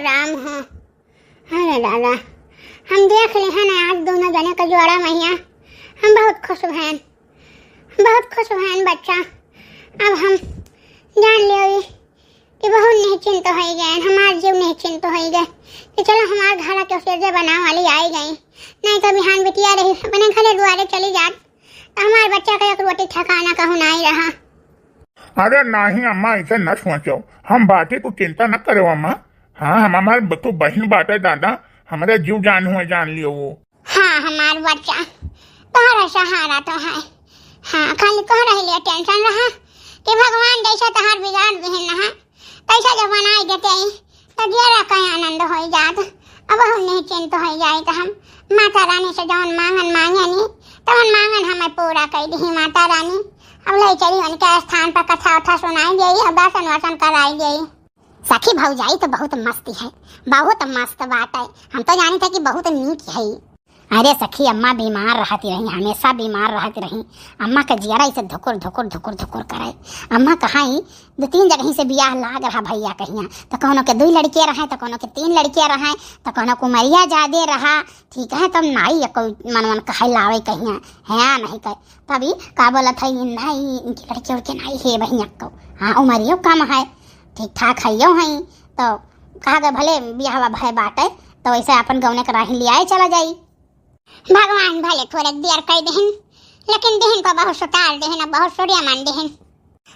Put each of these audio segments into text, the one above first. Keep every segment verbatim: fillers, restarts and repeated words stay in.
राम हो। अरे दादा, हम देख लिहन आज दोनों जने का जोड़ा मइया, हम बहुत खुश भएन, बहुत खुश भएन बच्चा। अब हम जान लेई कि बहुत निश्चिंत होइ गए, हमार जीव निश्चिंत होइ गए कि चलो हमार घर के ओसेजे बनावे वाली आइ गई, नहीं तो बिहान बिटिया रही अपने घरे दुआरे चली जात, तो हमार बच्चा का एक रोटी ठिकाना कहूँ नाहीं रहा। अरे नाहीं अम्मा, ऐसे न सोचो, हम बाटी तू चिंता न करो अम्मा। हाँ, हम हमार ब-, तू बहिन बाटे दादा, हमरे जीव जान हुए जान लियो वो। हाँ, हमार बच्चा, तोहरा सहारा तो है। हाँ, खाली तोहरा ही लिए tension रहा कि भगवान जैसा तोहार बिगाड़ दिहिन रहा, तैसा जब बनाई देते ही, तो जेरा का आनंद होइ जात। अब हम निश्चिंत होइ जाई, तो हम माता रानी से जौन मांगन मांगे नी, तवन मांगन हमें पूरा कइ दिही माता रानी। अब ले चली उनके स्थान पर कथा उथा सुनाई देई, अब दर्शन वर्शन कराई देई। सखी भौजाई तो बहुत मस्त है, बहुत मस्त बात है। हम तो जानी थे कि बहुत नीक है। अरे सखी, अम्मा बीमार रहती रही, हमेशा बीमार रहती रही। अम्मा के जियरा इसे धुकुर धुकुर धुकुर धुकुर करे। अम्मा कहाँ ही दो तीन जगह से बियाह लाग रहा भैया कहिया, तो कोनो के दुई लड़के रहे, तो कोनो के तीन लड़के रहे, तो कोनो के उमरिया जादे रहा। ठीक है, तब नाई या कोई मन मन कहे लावे कहिया, है या नहीं कहे। तभी का बोलत है, ये नाई, इनके लड़के उड़के नाई है भैया को। हाँ, उमरियो कम है, ठीक ठाक है यो है, तो कहा गए भले बियाहवा भय बाटे, तो वैसे अपन गौने के राही लियाए चला जाई। भगवान भले थोड़े देर कइ देहिन, लेकिन देहिन को बहुत सुतार देहिन, अब बहुत सूर्य मान देहिन।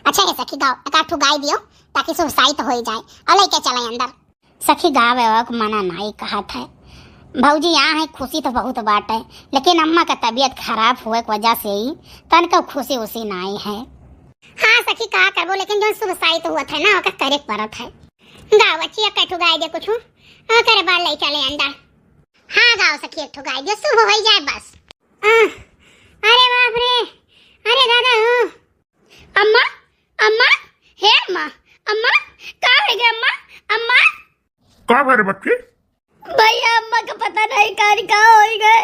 अच्छा है सखी, गाओ, एक आध ठो गाय दियो, ताकि शुभ साइत होइ जाए, और लेके चले अंदर। सखी गावे वावे को मना नाई कहत है। भौजी यहाँ है, खुशी तो बहुत बाटे, लेकिन अम्मा का तबीयत खराब हुए की वजह से ही तनका खुशी उसी नाई है। हाँ सखी, का करबो, लेकिन जो शुभ साइत हुआ था ना, ओका करे के पड़त है। गाओ बच्ची, एक ठो गाय दे कुछ, ओकरे बाद ले चले अंदर। हाँ गाओ सखी, एक ठो गाय दे, शुभ होइ जाए बस। आह, अरे बाप रे, अरे दादा हो। अम्मा, अम्मा, हे अम्मा, अम्मा, का होइ गए अम्मा, अम्मा? का भरे बच्ची? भैया, अम्मा का पता नहीं कान का होइ गए,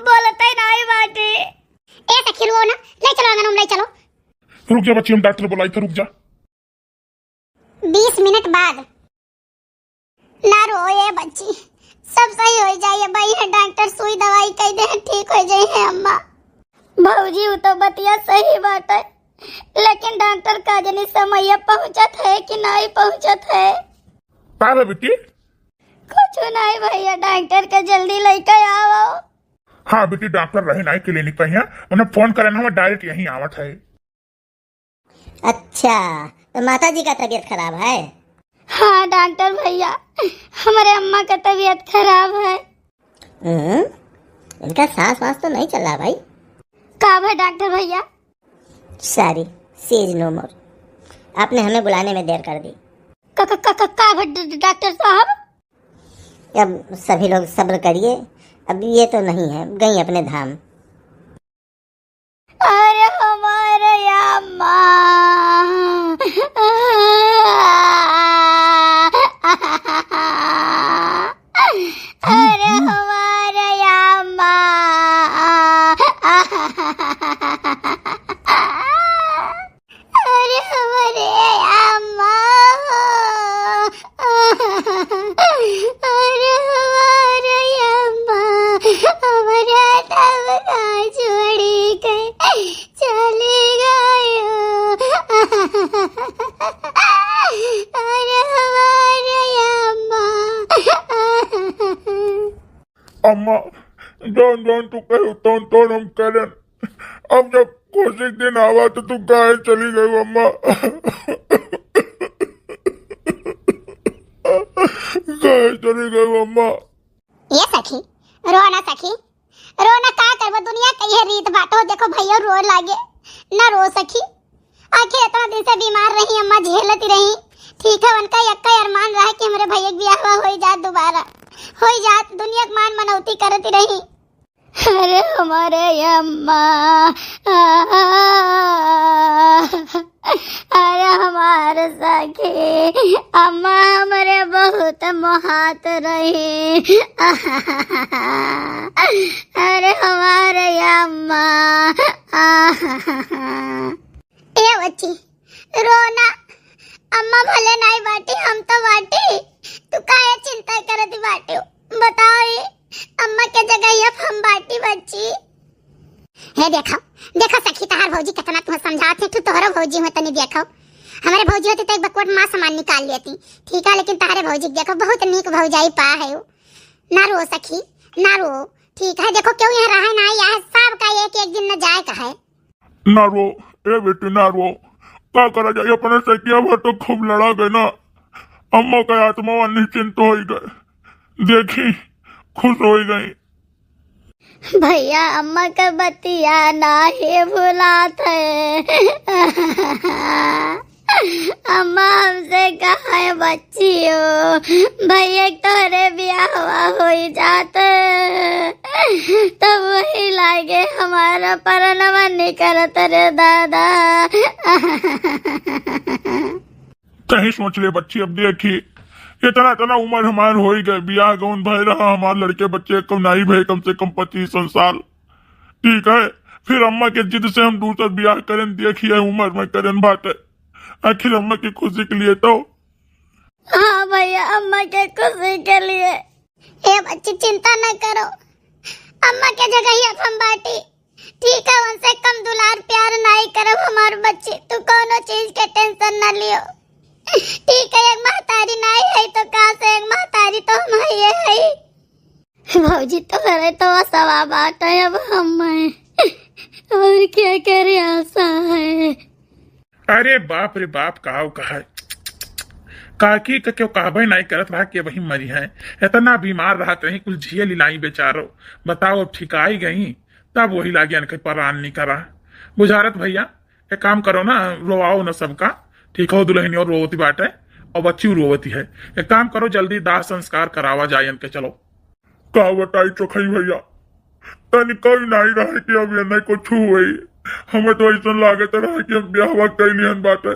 बोलत ही नाई बाटे। ए सखी, रो ना, ले चलो आंगन में, ले चलो। रुक जा बच्ची, हम डॉक्टर बुलाई थे, रुक जा। बीस मिनट बाद। ना रो ए बच्ची, सब सही होइ जाई। अब आई है डॉक्टर, सुई दवाई कइ दे, ठीक होइ जाई है अम्मा। भौजी, वो तो बतिया सही बाटे, लेकिन डॉक्टर का जनी समइया पहुँचत है कि नाई पहुँचत है। का बा बेटी? कुछ नाई भैया, डॉक्टर के जल्दी लइके आओ। हाँ बेटी, डॉक्टर रहे नाई क्लिनिक पर यहाँ, उन्हें फोन करना हुआ, डायरेक्ट यहीं आवत है। अच्छा, तो माता जी का तबीयत खराब है? हाँ डॉक्टर भैया, हमरे अम्मा का तबीयत खराब है। हम्म, इनका सांस वास तो नहीं चल रहा भाई। का भा डॉक्टर भैया? Sorry, she is no more। आपने हमें बुलाने में देर कर दी। का, का, का, का, का भा ड-, ड-, डॉक्टर साहब? अब सभी लोग सब्र करिए, अब ये तो नहीं है, गई अपने धाम। अरे हमारे अम्मा। अरे हमारे अम्मा। अरे हमारे अम्मा। अरे हमारे अम्मा, हमारे तब का छोड़ी के चली गई हो। अरे हमारे अम्मा। अम्मा, जौन जौन तू कहे तौन तौन हम करन। अब जब खुशी दिन आवा तो तू काहे चली गई अम्मा? काहे चली गई अम्मा? ए सखी, रो ना सखी, रो ना, का करबो, दुनिया के ये रीत बाटो। देखो भैया रो लागे, ना रो सखी। आखिर इतना दिन से बीमार रही अम्मा, झेलत रही। ठीक है, उनका यक्का अरमान रहा कि हमरे भैया के बियाह होई जात दोबारा, होई जात, दुनिया के मान मनौती करत रही। अरे हमारे अम्मा, अरे हमारे सखी, अम्मा हमरे बहुत मोहात रही। अरे हमारे अम्मा। ए बच्ची, रो ना, अम्मा भले नाई बाटी, हम तो बाटी। तू काहे जो तो एक बकवट माँ समान निकाल लेती। ठीक है, लेकिन तहरे भौजी के देखो, बहुत नीक भौजाई पा है। ना रो सखी, ना रो। ठीक है, देखो, क्यों यहाँ रहे ना, यहाँ सबका एक एक दिन न जाए का है। ना रो, ए बेटी, ना रो। का करा जाए, अपने सखिया भर तो खूब लड़ा गए ना। अम्मा का आत्मा निश्चिंत हो गए। देखी, खुश हो गई। भैया, अम्मा का बतिया नाही भुलात है। अम्मा हमसे कहा है बच्चियो, भैया तोहरे बियाहवा होई जात, तब वही लागे हमारा परनवा निकरत रे दादा। तही सोच ले बच्ची, अब देखी, इतना, इतना उम्र हमार होई गए, बियाह गौन भय रहा, हमार लड़के बच्चे को नाई भय, कम से कम पच्चीस साल। ठीक है, फिर अम्मा के जिद से हम दूसर बियाह करें, देखिए उम्र में करें बात है। आखिर अम्मा की खुशी के लिए तो। हाँ भैया, अम्मा के खुशी के लिए। ए बच्ची, चिंता न करो, अम्मा के जगह ही अब हम बाटी। ठीक है, उनसे कम दुलार प्यार नाई करब हमार बच्ची, तू कौनो चीज के tension न लियो। ठीक है, एक महतारी नाई है तो का से, एक महतारी तो हम है, ये है। भौजी, तोहरे तो सवा बात है, अब हम हैं। और क्या करे आशा है। अरे बाप रे बाप, का कहा, काकी का क्यों कहबे नहीं करत रहा कि वही मरी है। इतना बीमार रहत रही, कुल झेल लाई बेचारो। बताओ, अब ठिकाई गई, तब वही लागे इनके परान निकरा। बुझारत भैया, एक काम करो ना, रोवाओ ना सबका, ठीक हो, दुल्हनियो रोवती बाटे और बच्ची रोवती है। एक काम करो, जल्दी दाह संस्कार करावा जाए इनके, चलो। का बताई चोखई भैया, तनिको ही नाई रहे कि अब ये नहीं कुछ हुई। हमें तो ऐसा लागत रहे कि हम ब्याहवा कैलियन बाटे।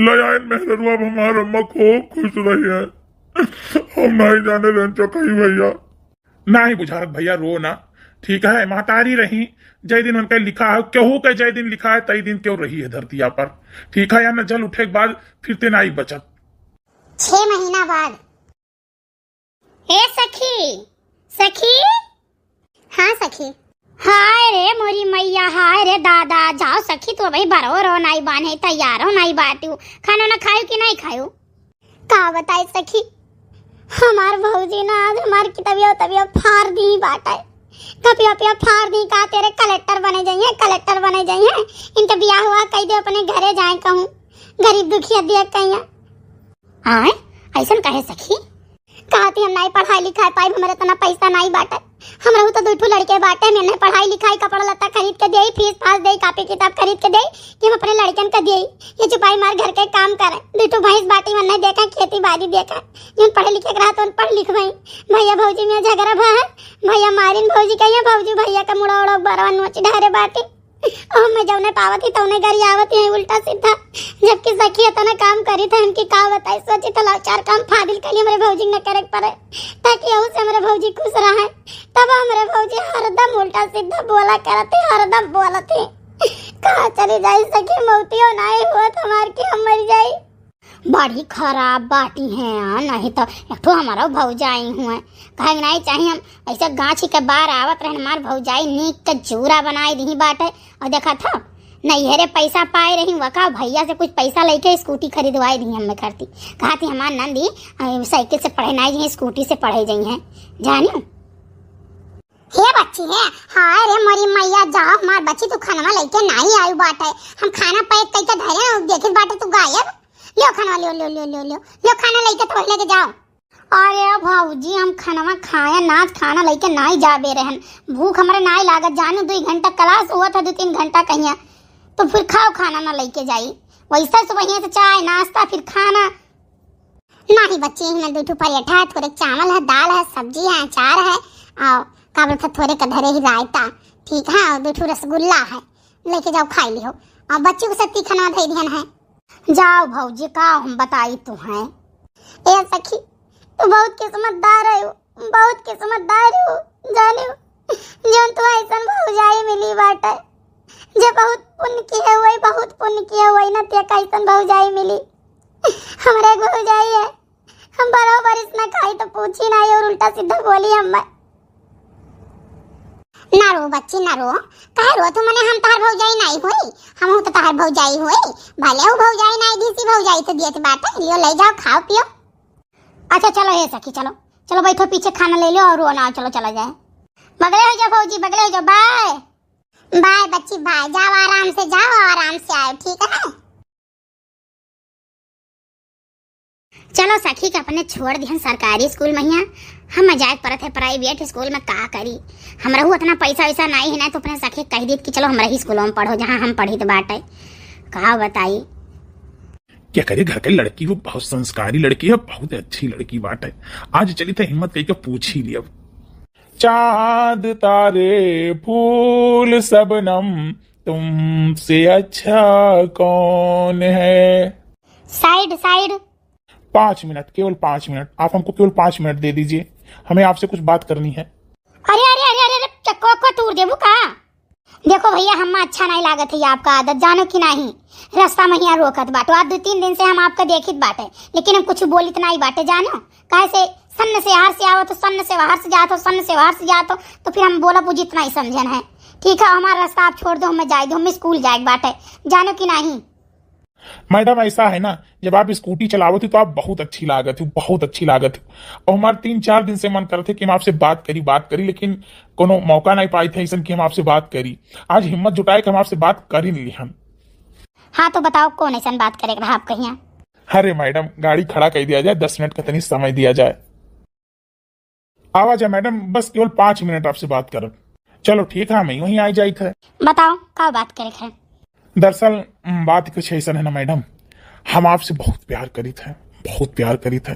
ले आयन मेहररुआ, अब हमार अम्मा खूब खुश रही है। हम नहीं जाने रहन चोखई भैया। नहीं बुझारत भैया, रो ना, ठीक है, महतारी रही, जय दिन उनका लिखा है, केहू के जय दिन लिखा है, तय दिन क्यों रही है धरतिया पर, ठीक है, या न जल उठे के बाद फिर ते नाई बचत। छह महीना बाद। ए सखी, सखी। हाँ सखी। हाय रे मोरी मैया, हाय रे दादा, जाओ सखी, तू अबही बरो रो नाई बान्हे, तैयारो नाई बाटू, खाना ना खायू कि नहीं खायू? का बताई सखी, हमार भौजी ना आज हमार कितबिया उतबिया फार दी बाटे, कपिया उपिया फार दी, का तेरे कलेक्टर बने जाइए, कलेक्टर बने जाइए, इनके बियाह हुआ कह दे, अपने घरे जाए कहूँ, गरीब दुखिया दिया कहिया। आय, ऐसन कहे सखी? कहती हम नहीं पढ़ाई लिखाई पाई, हमरे इतना पैसा नहीं बाटे। हमरहू तो दू ठो लड़के बाटे, हम इन्हें पढ़ाई लिखाई, कपड़ा लत्ता खरीद के देई, फीस फास देई, कापी किताब खरीद के देई कि हम अपने लड़कन के देई। ये चुपाई मार घर के काम करे, दू ठो भैंस बाटी, मन नहीं देखा, खेती बाड़ी देखा, जौन पढ़े लिखे के रहा तो पढ़ लिख भाई। भैया भौजी में झगड़ा भा है, भैया मारिन भौजी के, या भौजी भैया का मुड़ा उड़ा बरवा नोच ढारे बाटी। और मैं जौने पावत ही तौने गरियावत ही उल्टा सीधा, जबकि सखी इतना काम करी था, इनकी का बताई, सोची तो लाओ चार काम फादिल के लिए हमरे भौजी न करे के पड़े, ताकि यहू से हमरे भौजी खुश रहे। तब हमरे भौजी हरदम उल्टा सीधा बोला करत ही, हरदम बोलत ही। कहाँ चली जाई सखी, मौतियो नाई हुआ हमार कि हम मर जाई। बड़ी खराब बाटी हैं, नहीं तो एक ठो हमारा भौजाई हुए, कहे के नहीं चाहिए हम ऐसे गाछी के बाहर आवत रहन, हमार भौजाई नीक के जूरा बनाई दी बाटे। और देखा था, नैहरे पैसा पाए रही, वका भैया से कुछ पैसा लेके स्कूटी खरीदवाई दी हमें करती। कहा थी हमार नंदी, अ, साइकिल से पढ़े नहीं जाइए, स्कूटी से पढ़े जाइए, जानियो। हे बच्ची है, हाय रे मोरी मैया, जाओ हमार बच्ची, तू खाना लेके नहीं आयु बाटे, हम खाना पैक करके धरे, देखित बाटे तू गायब। लियो खाना, लियो, लियो, लियो, लियो, लियो, लियो खाना लेके तो लेके जाओ। अरे भौजी, हम खानवा खाया नाच, खाना लेके नाई जाबे रहन। भूख हमरे नाई लागत, जानू, दुई घंटा क्लास हुआ था, दो तीन घंटा कहिया, तो फिर खाओ खाना ना लेके जाई। वैसे सुबह से चाय, नाश्ता, फिर खाना। नाही बच्ची, इहमें दू ठो परेठा है, थोड़े चावल है, दाल है, सब्जी है, अचार है, और का बोलते थोड़े का धरे ही रायता, ठीक है, और दू ठो रसगुल्ला है, लेके जाओ खाई लिहो। और बच्ची को सत्ती खाना दे दिहन है। जाओ भौजी, का हम बताई तुहें। ए सखी, तू बहुत किस्मतदार है, बहुत किस्मतदार हो, जाने हो, जौन तू ऐसन भौजाई मिली बाटे, जे बहुत पुण्य किहे हुए, बहुत पुण्य किहे हुए ना, ते कैसन भौजाई मिली। हमरे एक भौजाई है, हम बराबर इसना खाई तो पूछी नहीं और उल्टा सीधा बोली हम। ना रो बच्ची, ना रो। काहे रो तू? मने हम तहार भौजाई नाई होई? हमहू तो तहार भौजाई होई। भले उ भौजाई नाई दीसी, भौजाई तो दियत बाटे। लियो, ले जाओ, खाओ पियो। अच्छा चलो हे सखी, चलो, चलो बैठो पीछे, खाना ले लो और रो ना, चलो चला जाए। बगले हो जाओ भौजी, बगले हो जाओ, बाय। बाय बच्ची, बाय। जाओ, आराम से जाओ, आराम से आओ, ठीक है? चलो सखी के अपने छोड़ दिहन सरकारी स्कूल में हियाँ, हम जाए के परत है प्राइवेट स्कूल में, का करी? हमरहू उतना पैसा वैसा नाई है, ना तो अपने सखी कह दीत कि चलो हमरा ही स्कूल में पढ़ो जहाँ हम पढ़ित बाटे। का बताई? क्या करे, घर के लड़की हो, बहुत संस्कारी लड़की है, बहुत अच्छी लड़की बाटे। आज चली तो हिम्मत कई के पूछ ही लिया। चांद तारे फूल सबनम तुमसे अच्छा कौन है? साइड, साइड। पाँच मिनट, केवल पाँच मिनट, आप हमको केवल पाँच मिनट दे दीजिए, हमें आपसे कुछ बात करनी है। अरे, अरे, अरे, अरे, अरे, चक्को को तूर देबू का? देखो भैया, हम्मा अच्छा नाई लागत है आपका आदत, जानो कि नाहीं? रास्ता में हियाँ रोकत बाटो, आज दो तीन दिन से हम आपका देखित बाटे, लेकिन हम कुछ बोलित नाई बाटे, जानो? काहे से सन्न से हार से आवत हो, सन्न से बाहर से जात हो, सन्न से बाहर से जात हो, तो फिर हम बोला बुझित नाई समझन है। ठीक है, हमारा रास्ता आप छोड़ दो, हमें जाए दो, हमें स्कूल जाए के बाटे, जानो कि नाहीं? मैडम, ऐसा है ना, जब आप स्कूटी चलावत हो तो आप बहुत अच्छी लागत हो, बहुत अच्छी लागत हो। और हमारे तीन चार दिन से मन करत है कि हम आपसे बात करी, बात करी, लेकिन कोनो मौका नहीं पाई थे ऐसन कि हम आपसे बात करी। आज हिम्मत जुटाए कि हम आपसे बात करी नहीं हम। हाँ तो बताओ, कौन ऐसन बात करे के रहा आपके यहाँ? अरे मैडम, गाड़ी खड़ा कर दिया जाए, दस मिनट का तनी समय दिया जाए। आवा जा मैडम, बस केवल पाँच मिनट आपसे बात करब। चलो ठीक है, हम वहीं आ जाइत है। बताओ, का बात करे के है? दरअसल, उम, बात कुछ ऐसा है ना मैडम, हम आपसे बहुत प्यार करीत है, बहुत प्यार करीत है।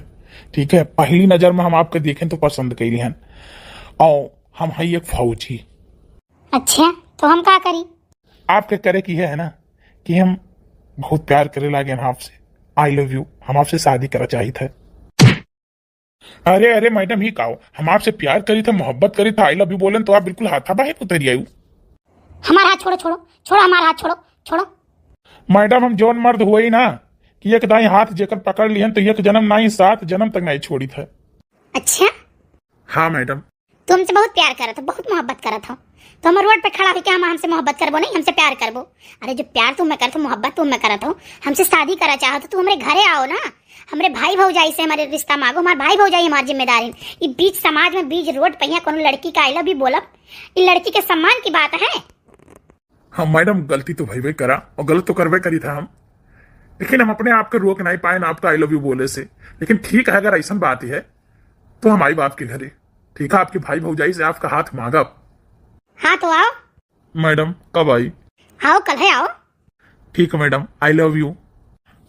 ठीक है, पहली नजर में हम आपके देखें तो पसंद कैली हन, और हम है एक फौजी। अच्छा, तो हम का करी? आपके करे की है, है ना कि हम बहुत प्यार करे लागे हैं आपसे। आई लव यू, हम आपसे शादी करा चाहित है। अरे, अरे मैडम, ही काओ, हम आपसे प्यार करी था, मोहब्बत करी था, आई लव यू बोलन तो आप बिल्कुल हाथाबाहे उतरी आयु। हमारा हाथ छोड़ो, छोड़ो, छोड़ो, हमारा हाथ छोड़ो, छोड़ो। मैडम, हम जौन मर्द हुए ही ना कि एक दाई हाथ जेकर पकड़ लिहन तो एक जन्म नाई, सात जन्म तक नाई छोड़ी था। अच्छा? हाँ मैडम। तू हमसे बहुत प्यार करत हो, बहुत मोहब्बत करत हो, तो हम रोड पे खड़ा होके हम हमसे मोहब्बत करबो नहीं, हमसे प्यार करबो? अरे जो प्यार तू हमें करत हो, मोहब्बत तू हमें करत हो, हमसे शादी करा चाहत हो, तू हमरे घरे आओ ना, हमरे भाई भौजाई से हमारे रिश्ता मांगो, हमारे भाई भौजाई हमारी जिम्मेदारी। ये बीच समाज में, बीच रोड पे यहाँ कोनो लड़की का आई लव यू बोलब, ये लड़की के सम्मान की बात है। हाँ मैडम, गलती तो भइबे करा और गलत तो करबे करी था हम, लेकिन हम अपने आप के रोक नहीं पाए ना आपका आई लव यू बोले से। लेकिन ठीक है, अगर ऐसा बात ही है तो हम आई बाप के घरे, ठीक है, आपके भाई भौजाई से आपका हाथ मांगब। हाँ तो आओ। मैडम, कब आई? आओ, कल है, आओ। ठीक है मैडम, आई लव यू।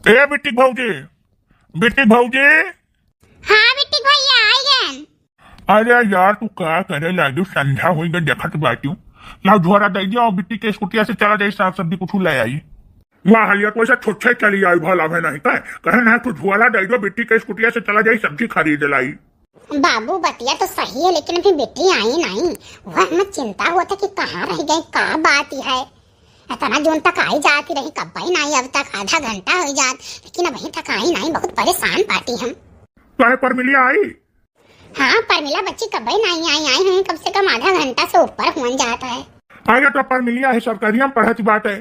ए बिट्टी भौजी, बिट्टी भौजी। हाँ बिट्टी भैया, आई गन। अरे यार, तू का करे लाजू, संझा होई गए, देखत बाटियो। लाओ झोरा दे दिया और बिट्टी के स्कूटिया से चला जाई, साग सब्जी कुछ ले आई। वाह हलिया, तो ऐसा छोच्छे चली आई, भला है नहीं कहे, कहे ना तू झोरा दे दो, बिट्टी के स्कूटिया से चला जाई, सब्जी खरीद लाई। बाबू, बतिया तो सही है, लेकिन अभी बिट्टी आई नहीं। वह हमें चिंता हुआ था कि कहाँ रह गई, का बात ही है। इतना जोन तक आई जाती रही, कब ही नहीं, अब तक आधा घंटा हो जात, लेकिन अभी तक आई नहीं। बहुत परेशान बाटी हम। काहे परमिलिया आई? हाँ, परमिला बच्ची कब ही नहीं आई, आई हैं कम से कम आधा घंटा से ऊपर हुन जात है। अरे तो परमिलिया है सरकारी, हम पढ़त बात है।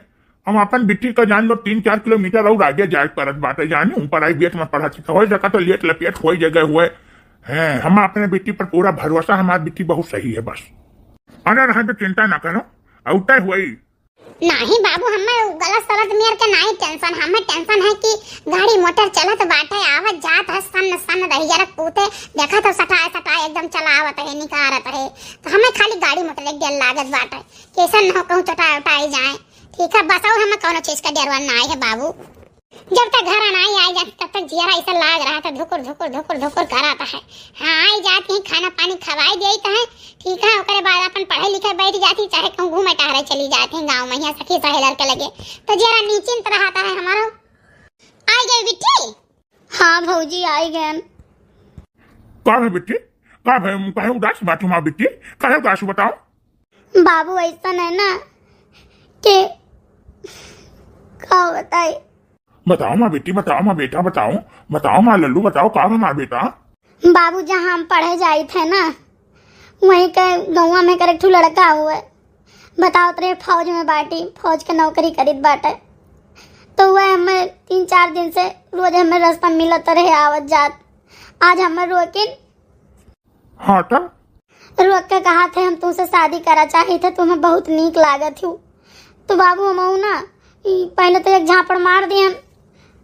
हम अपन बिट्टी का जान लो, तीन चार किलोमीटर और आगे जाए के परत बाटे, जानी ऊपर आई बेट में पढ़त हो सका तो लेट लपेट हो जगह हुए। हैं, हम अपने बिट्टी पर पूरा भरोसा, हमारी बिट्टी बहुत सही है बस। अरे रहे तो चिंता ना करो, औते हुई। नहीं बाबू, हमें गलत सलत मेर के नहीं टेंशन, हमें टेंशन है कि गाड़ी मोटर चलत बाटे, आवत जात है, सन्न सन्न दहिजरक पूते, देखा तो सटाए सटाए एकदम चलावत है, निकारत है, तो हमें खाली गाड़ी मोटर एक डेर लागत बाटे, कैसन न हो कहूँ चटाए उटाए जाए। ठीक है, बस और हमें कौनो चीज का डरवा नाई है बाबू। जब तक घर नाई आई जात, तब तक जियरा ऐसा लाग रहा था, धुकुर धुकुर धुकुर धुकुर कराता है। हाँ, आई जात ही खाना पानी खवाई देत है, ठीक है, ओकरे बाद अपन पढ़े लिखे बैठ जात ही, चाहे कहूँ घूमे टहरे चली जात ही गाँव में, यहाँ सखी सहेलर के लगे, तो जियरा निश्चिंत रहता है हमारो। आई गई बिट्टी? हाँ भौजी, आई गए। का है बिट्टी? का है? काहे उदास बाटू माँ बिट्टी? काहे उदास बताओ? बाबू ऐसा है ना कि का बताई? बताओ माँ बेटी, बताओ माँ बेटा, बताओ, बताओ माँ लल्लू, बताओ का है माँ बेटा? बाबू जहाँ हम पढ़े जाइत है ना, वहीं के गौवा में करे एक ठो लड़का हुए, बतावत रहे फौज में बाटी, फौज के नौकरी करीत बाटे। तो वह हमें तीन चार दिन से रोज हमें रास्ता मिलत रहे आवत जात। आज हमें रोकिन। हाँ, तो? रोक के कहा थे, "हम तुमसे शादी करा चाहित है, तुम्हें बहुत नीक लागत हूँ।" तो बाबू हम ना, ई पहले तो एक झापड़ मार दियन,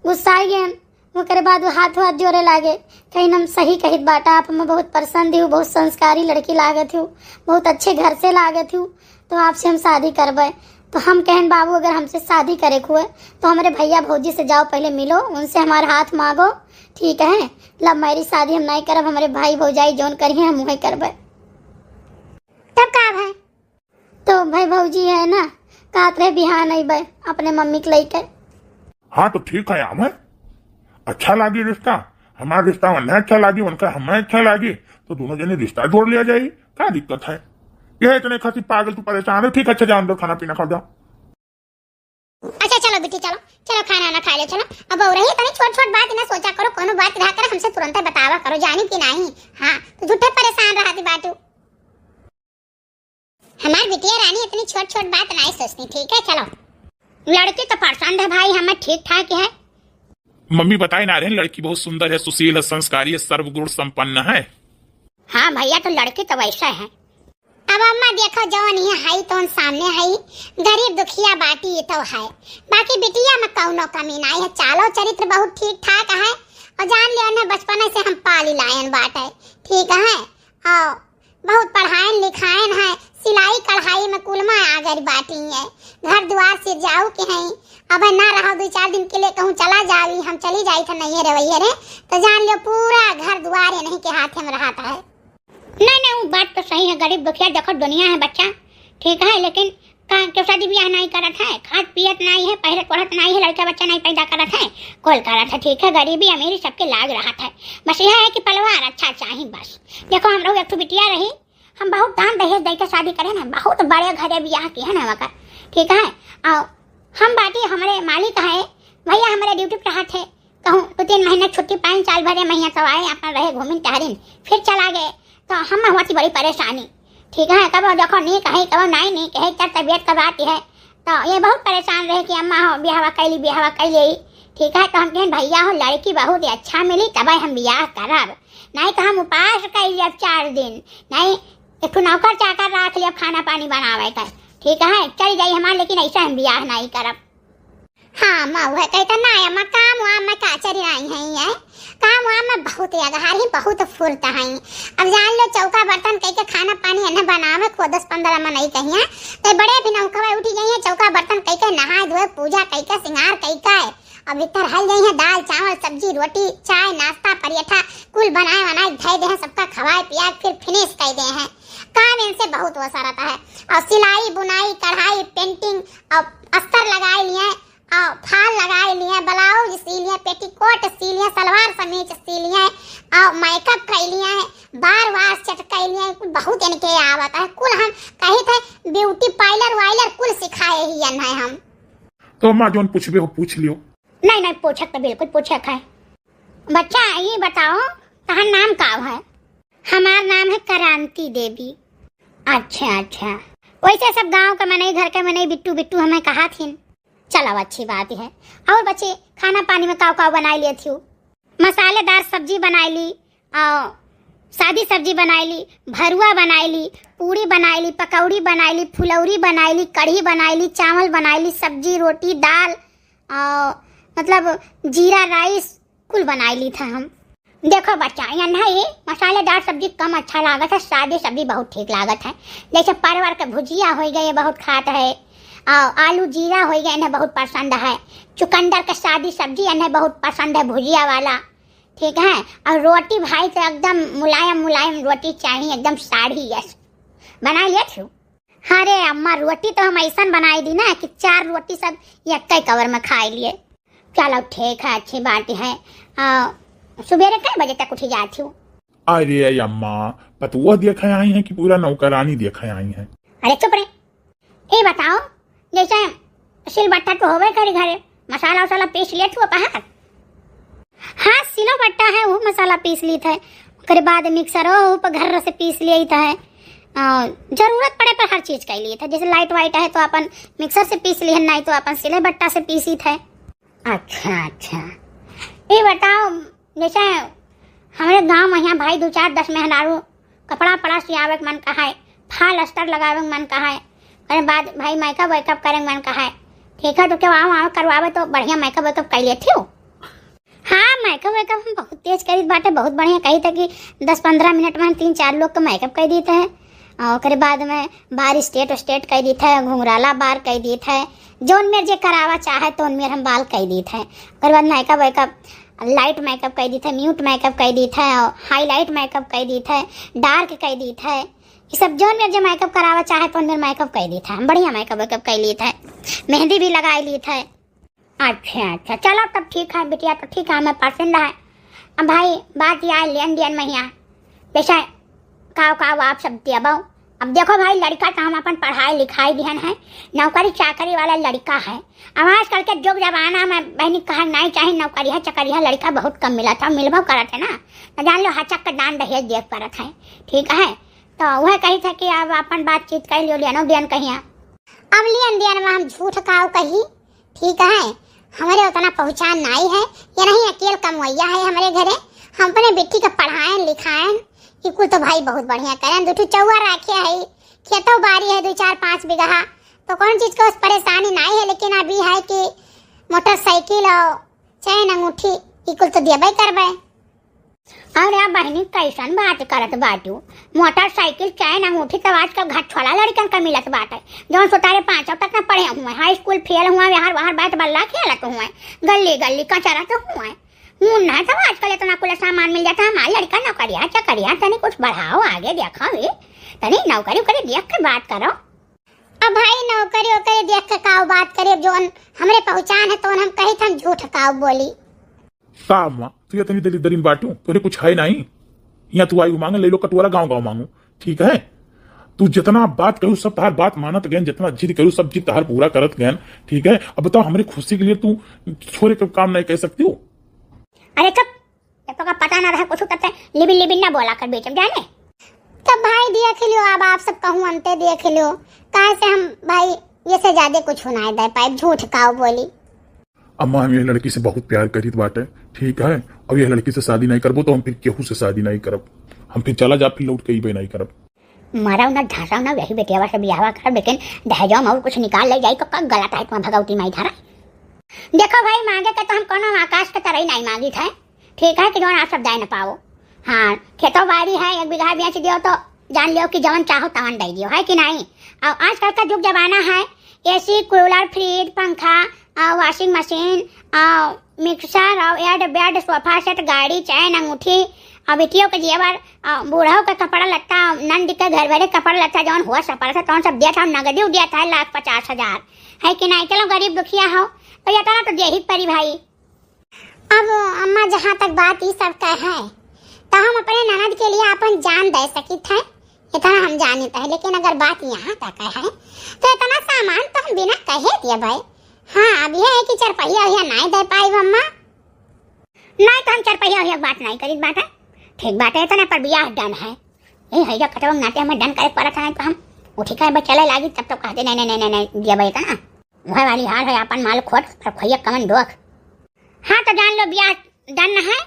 गुस्सा गए। ओकरे बाद वो हाथ हाथ जोड़े लागे, कहीं हम सही कहित बाटा, आप हमें बहुत पसंद हो, बहुत संस्कारी लड़की लागत हो, बहुत अच्छे घर से लागत हो, तो आपसे हम शादी करबे। तो हम कहन, "बाबू, अगर हमसे शादी करे के हुए तो हमारे भैया भौजी से जाओ, पहले मिलो, उनसे हमारा हाथ मांगो, ठीक है? लव मैरिज शादी हम नहीं करब, हमारे भाई भौजाई जौन करिए हम वही करबे।" तब का भाई? तो भाई भौजी है ना, कहत रहे बिहान अइबे अपने मम्मी के लइके। हाँ, तो ठीक है, आवे। अच्छा लागी रिश्ता, हमारा रिश्ता उन्हें अच्छा लागी, उनका हमें अच्छा लागी, तो दोनों जने रिश्ता जोड़ लिया जाई, का दिक्कत है? ये इतने खातिर पागल तू परेशान हो, ठीक है, अच्छा जाओ अंदर खाना पीना खाओ, जाओ। अच्छा चलो बेटी, चलो, चलो खाना ना खा ले, चलो। अब और रही तनी छोट छोट बात ना सोचा करो, कोनो बात रहा कर हमसे तुरंत बतावा करो, जानी कि नहीं? हाँ, तो झूठे परेशान रहती बाटू। हमार बिटिया रानी इतनी छोट छोट बात नहीं सोचती, ठीक है? चलो, लड़की तो पसंद है भाई, हमें ठीक ठाक है। मम्मी बताए ना रहे, लड़की बहुत सुंदर है, सुशील है, संस्कारी है, सर्वगुण संपन्न है। हाँ भैया, तो लड़की तो वैसा है। अब अम्मा देखो, जौन ये हई तौन सामने हई, गरीब दुखिया बाटी ये तो है, बाकी बिटिया में कौनो कमी नहीं है, चालो चरित्र बहुत ठीक ठाक है। और जान लियो ने, बचपने से हम पाली लायन बाटे, ठीक है। और बहुत पढ़ायन लिखायन है, सिलाई कढ़ाई में कुल में आगर बाटी है, घर द्वार से जाऊ के हैं। अब ना रहो, दो चार दिन के लिए कहूँ चला जावी, हम चली जाई था नहीं रवैया रे, तो जान लियो पूरा घर द्वार इन्हीं के हाथ में रहता है। नहीं, नहीं, वो बात तो सही है, गरीब दुखिया देखो दुनिया है बच्चा, ठीक है, लेकिन का क्यों शादी ब्याह नहीं करत है, खात पियत नहीं है, पहरत ओढ़त नहीं है, लड़का बच्चा नहीं पैदा करत है, कौन करत है, ठीक है, गरीबी अमीरी सबके लाग रहत है, बस यह है कि परिवार अच्छा चाही बस। देखो हम लोग एक ठो बिटिया रही, हम बहुत दान दहेज दे के शादी करे ना, बहुत बड़े घरे ब्याह किहे ना मगर, ठीक है, और हम बाटी हमरे मालिक है, भैया हमरे ड्यूटी पे रहत है, कहूँ दो तीन महीना छुट्टी पाइन, साल भरे महीना सब आए, अपन रहे घूमिन टहरिन, फिर चला गए, तो हम हुआ थी बड़ी परेशानी, ठीक है, कब देखो नीक है, कब नहीं नीक है, तब तबीयत का बात है, तो ये बहुत परेशान रहे कि अम्मा हो ब्याहवा कैली, ब्याहवा कैली, ठीक है, तो हम कहें भैया हो लड़की बहुत ही अच्छा मिली तब हम ब्याह करब, नहीं तो हम उपास कैली अब चार दिन, नहीं एक ठो नौकर चाकर रख लिया खाना पानी बनावे का, ठीक है, चल जाई हमार, लेकिन ऐसा हम ब्याह नहीं करब। हाँ, अम्मा, वह कहता ना, अम्मा, काम वाम में काचरी आई हैं, ये काम वाम में बहुत अगहार ही, बहुत फुर्त हैं। अब जान लो, चौका बर्तन कह के खाना पानी इन्हें बनावे को दस पन्द्रह मन नहीं कहिए, तो बड़े भी नौकवा उठी गई हैं, चौका बर्तन कह के नहाए धोए, पूजा कह के, श्रृंगार कह के, अब इतर हल गई हैं, दाल, चावल, सब्जी, रोटी, चाय, नाश्ता, पराठा, कुल बनाए बनाए धै दे हैं, सबका खवाए पिया फिर finish कर दे हैं। काम इनसे बहुत वसा रहता है। और सिलाई, बुनाई, कढ़ाई, painting, और अस्तर लगाए लिए, और फाल लगाए लिए, blouse सी लिए, petticoat सी लिए, सलवार समीज सी लिए, और makeup कर लिए, बार वार set कर लिए, कुल बहुत इनके आवत है। कुल हम कही थे beauty parlour वायलर कुल सिखाए ही है हम। तो अम्मा जौन पूछबे हो पूछ लियो। नहीं, नहीं, पूछक तो बिल्कुल पूछक है। बच्चा, ये बताओ, तहार नाम का है? हमार नाम है क्रांति देवी। अच्छा, अच्छा। वैसे सब गांव के मनई, घर के मनई बिट्टू, बिट्टू हमें कहा थिन। चलो, अच्छी बात है। और बच्चे, खाना पानी में काव काव बनाई लेत हो? मसालेदार सब्जी बनाई ली, और सादी सब्जी बनाई ली, भरुआ बनाई ली, पूड़ी बनाई ली, पकौड़ी बनाई ली, फुलौरी बनाई ली, कढ़ी बनाई ली, चावल बनाई ली, सब्जी, रोटी, दाल, और मतलब जीरा राइस, कुल बनाई ली था हम। देखो बच्चा, यहाँ है मसालेदार सब्जी कम अच्छा लागत है, सादी सब्जी बहुत ठीक लागत है। जैसे परवर के भुजिया हो गए, बहुत खात है, और आलू जीरा हो गए, इन्हें बहुत पसंद है। चुकंदर के सादी सब्जी इन्हें बहुत पसंद है, भुजिया वाला, ठीक है। और रोटी भाई तो एकदम मुलायम मुलायम रोटी चाहिए, एकदम साढ़ी जस। बना लिया छू। अरे अम्मा, रोटी तो हम ऐसन बनाई दी ना कि चार रोटी सब एक ही कवर में खाई लिए। चलो ठीक है, अच्छी बात है। आ, सुबेरे कै बजे तक उठी जात हो? अरे अम्मा, पतोह देखे आई हैं कि पूरा नौकरानी देखे आई हैं? अरे चुप रे। ये बताओ, जैसे सिलबट्टा तो होबे करी घरे, मसाला उसाला पीस लेत हो पहाड़? हाँ, सिलो बट्टा है, वो मसाला पीस लीत है। ओकरे बाद मिक्सरो हो पर घर से पीस लेत है। अ, जरूरत पड़े पर हर चीज कइ लीत है, जैसे लाइट वाइट है तो अपन मिक्सर से पीस लिहन, नाहीं तो अपन सिले बट्टा से पीसीत है। अच्छा, अच्छा, ये बताओ, जैसे हमरे गाँव में यहाँ भाई दू चार दस मेहरारू कपड़ा पड़ा सियावे के मन कहाए, फाल अस्तर लगावे के मन कहाए, ओकरे बाद भाई मेकअप वेकअप करे के मन कहाए, ठीक है, तो केहू आवे करवावे तो बढ़िया मेकअप वेकअप कइ लेत हो। हाँ, मेकअप वेकअप हम बहुत तेज करीत बाटे, बहुत बढ़िया कहित है कि दस पन्द्रह मिनट में हम तीन चार लोग के मेकअप कइ दीत है। और ओकरे बाद में बार स्ट्रेट स्ट्रेट कइ दीत है, घुंघराला बार कइ दीत है, जौन मेर जे करावा चाहे तौन मेर हम बाल कइ दीत है। ओकरे बाद मेकअप वेकअप, लाइट मेकअप कइ दीत है, म्यूट मेकअप कइ दीत है, और हाईलाइट मेकअप कइ दीत है, डार्क कइ दीत है। ये सब जौन मेर जे मेकअप करावा चाहे तौन मेर मेकअप कइ दीत है। हम बढ़िया मेकअप वेकअप कइ लीत है, मेहंदी भी लगाइ लीत है। अच्छा, अच्छा, चलो तब ठीक है बिटिया, तो ठीक है, हमें पसंद है। अब भाई बात यह है लेन देन में हियाँ, जैसे काव काव आप सब देबो। अब देखो भाई, लड़िका तो हम अपन पढ़ाई लिखाई दिहन है, नौकरी चाकरी वाला लड़िका है। अब आजकल के जुग जमाना में बहनी कहा नाहीं चाही नौकरिया चकरिया, लड़िका बहुत कम मिलत है, मिलबो करत है ना, तो जान लो हचक के दान दहेज देख पड़त है, ठीक है। तो वह कहित है कि अब अपन बातचीत कइ लियो, लेनो देन कहिया। अब लेन देन में हम झूठ काव कही, ठीक है, हमरे उतना पहुँचान नाहीं है, ये नहीं अकेल कमवैया है हमरे घरे। हम अपने बेटी के पढ़ाएन लिखाएन, ई कुल तो भाई बहुत बढ़िया करेन, दू ठो चौवा राखे है, खेतो बारी है दू चार पाँच बीघा, तो कौन चीज के उस परेशानी नाहीं है। लेकिन अभी है कि मोटरसाइकिल और चैन अंगूठी ई कुल तो देबे करबे। अरे बहनी, कैसन बात करत बाटू? मोटरसाइकिल, चैन, अंगूठी तो आजकल घर छोड़ा लड़िकन का मिलत बाटे, जौन सोतारे पाँचों तक न पढ़े हुए, हाई स्कूल फेल हुए, यहाँ वहाँ बैट बल्ला खेलत हुए, गल्ली गल्ली कचरत हुए। मुन्ना तो आजकल इतना कुल सामान मिल जाता, हमार लड़िका नौकरिया चकरिया, तनी कुछ बढ़ाओ, आगे देखो भी, तनी नौकरी उकरी देख के बात करो। अब भाई नौकरी ओकरी देख के काव बात करे, जौन हमरे पहुँचान है तौन हम कही, हम झूठ काव बोली। का अम्मा, तू इतनी दलिद्दरिन बाटू, तोरे कुछ है नाहीं। यहाँ तू आई मांगे, ले लो कटोरा, गाँव गाँव मांगू, ठीक है। तू जितना बात कहू सब तहार बात मानत गयन, जितना जिद कहू सब जिद तहार पूरा करत गयन, ठीक है। अब बताओ हमरे खुशी के लिए तू छोरे के काम नहीं कह सकती हो? अरे चुप, जब तोका पता ना रहे कुछ तब ते लिबिन लिबिन ना बोला कर बीच में, जाने। तब भाई देख लियो, अब आप सब कहूँ अंते देख लियो, काहे से हम भाई ये से ज्यादा कुछ नाहीं दे पाए, झूठ काव बोली। अम्मा, हम यह लड़की से बहुत प्यार करीत बाटे, ठीक है, और यह लड़की से शादी नहीं करबो तो हम फिर केहू से शादी नहीं करब, हम फिर चला जा, फिर लौट के अइबे नहीं करब। मरब ना धसब ना, यही बेटियावा से बियाहवा करब, लेकिन दहेजवा में और कुछ निकाल ले जाई तो का गलत है तुम्हार भगवती माई धरा। देखो भाई, मांगे के तो हम कोनो आकाश के तरह ही नहीं मांगित है, ठीक है, कि जौन आप सब दे न पाओ। हाँ, खेतो बाड़ी है, एक बीघा बेच दियो तो जान लियो कि जवन चाहो तवन दे दियो, है कि नहीं? और आजकल का जुग जमाना है, एसी, कूलर, फ्रिज, पंखा, और वॉशिंग मशीन, और मिक्सर, और एड बेड, सोफा सेट, गाड़ी, चैन, अंगूठी, और बेटियों के जेवर, और बूढ़ों के कपड़ा लत्ता, नंद के घर भरे कपड़ा लत्ता, जौन हुआ सपड़ा था, तौन सब दिया था, नगदी दिया था लाख पचास हजार, है कि नहीं? चलो गरीब दुखिया हो, तो इतना तो दे ही परी भाई। अब अम्मा, जहाँ तक बात ई सब का है, तो हम अपने ननद के लिए अपन जान दे सकित है, इतना हम जानित है। लेकिन अगर बात यहाँ तक है, तो इतना सामान तो हम बिना कहे दिए भाई। हाँ, अब यह है कि चरपहिया उहिया नहीं दे पाई अम्मा। नहीं तो हम चरपहिया उहिया के बात नहीं करित बाटे, ठीक बाटे, इतने पर बियाह डन है। यही है जो कटवा नाते हमें डन करे पड़त है, तो हम उठी के बस चले लागी, तब तो कहते नहीं, नहीं, नहीं, नहीं, नहीं, दिया भाई इतना। वह वाली हाल है, अपन माल खोट और खोइया कमन डोक। हाँ, तो जान लो, बियाह डन है।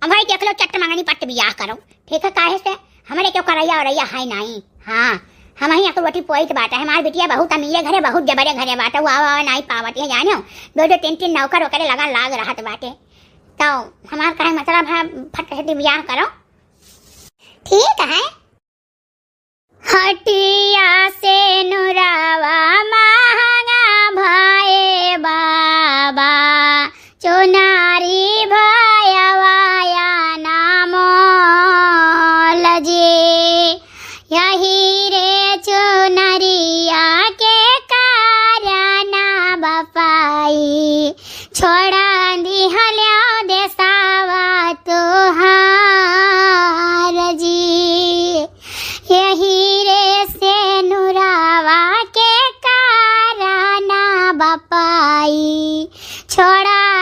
अब भाई देख लो, चट्ट मंगनी पट्ट बियाह करो, ठीक है? काहे से हमरे क्यों करैया औरैया है नहीं। हाँ, हम ही अकलवटी पोइत बाटे। हमार बिटिया बहुत अमीरे घरे, बहुत जबरे घरे बाटे, वो आवा, आवा नहीं पावत है, जानो। दो दो तीन तीन नौकर ओकरे लगा लाग रहत बाटे। तो हमार कहे मतलब है, फट से बियाह करो। ठीक है। हटिया से नुरावा महंगा भए बाबा, चुनारी भयवा या ना मोल जी। यही रे चुनरिया के कारण बपाई, छोड़ा दिहल्या देसावा तोहार जी। यही रे से नुरावा के कारण बपाई, छोड़ा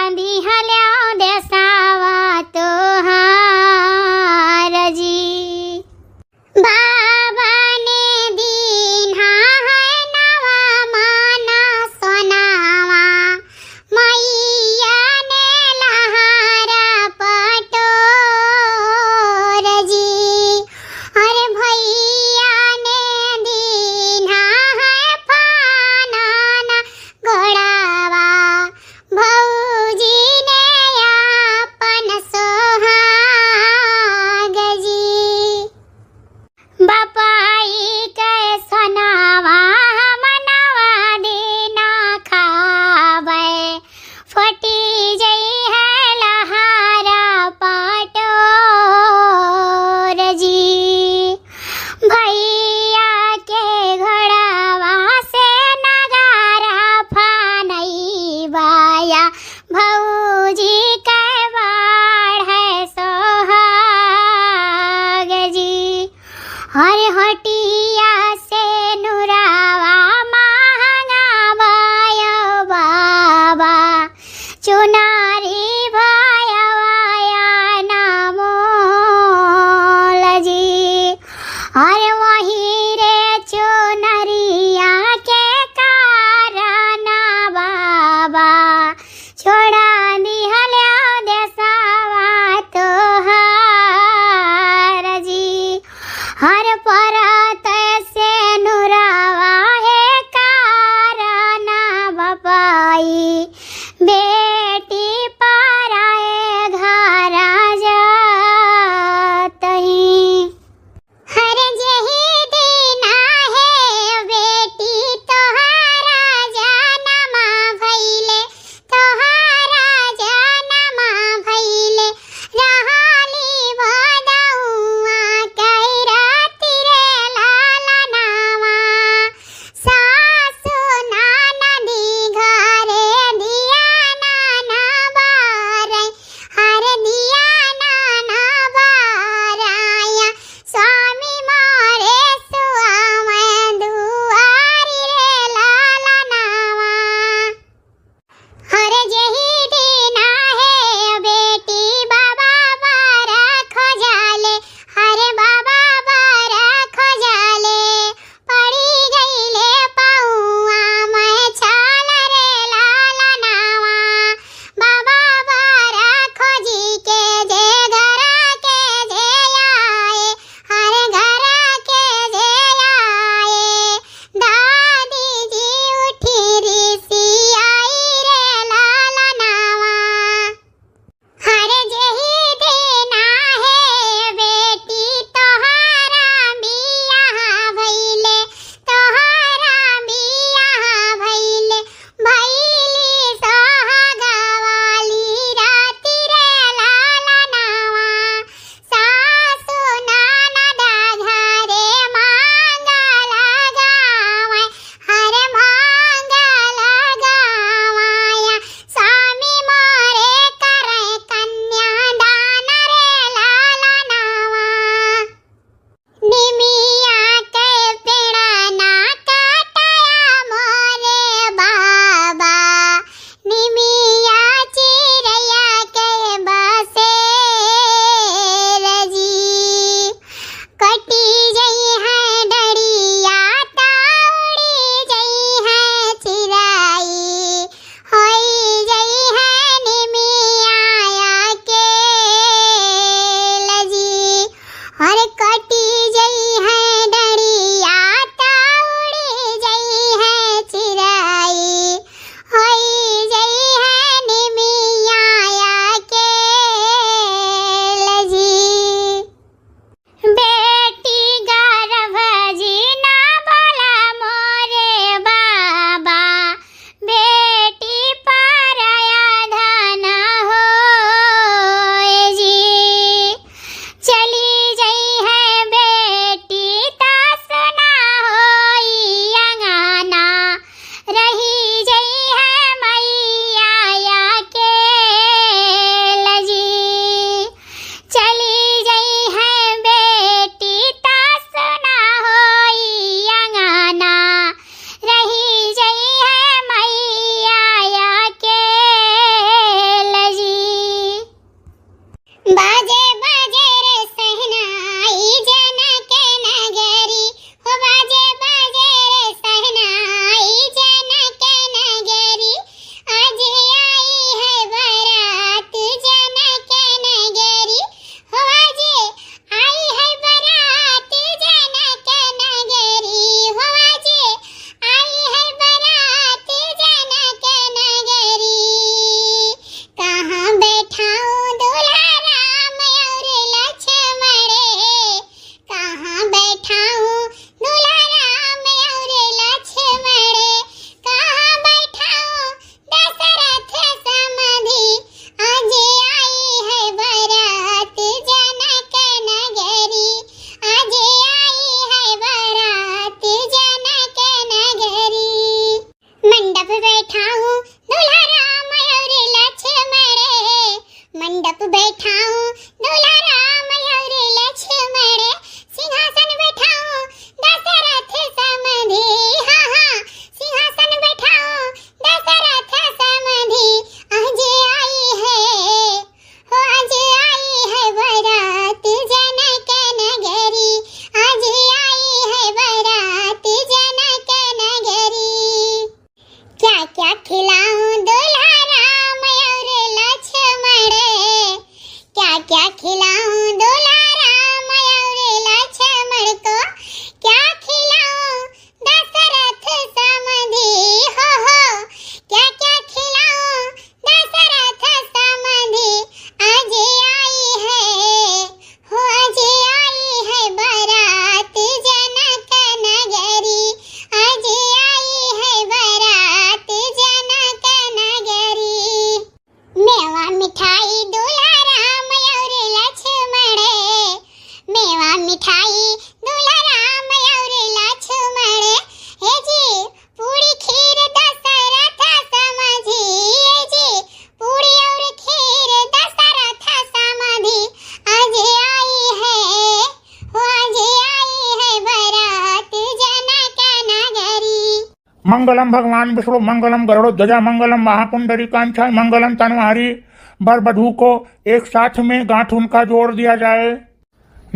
मंगलम भगवान विष्णु मंगलम गरुड़ध्वजा मंगलम महापुंडरीकांक्षाय मंगलम तनवारी। बर वधू को एक साथ में गांठ उनका जोड़ दिया जाए।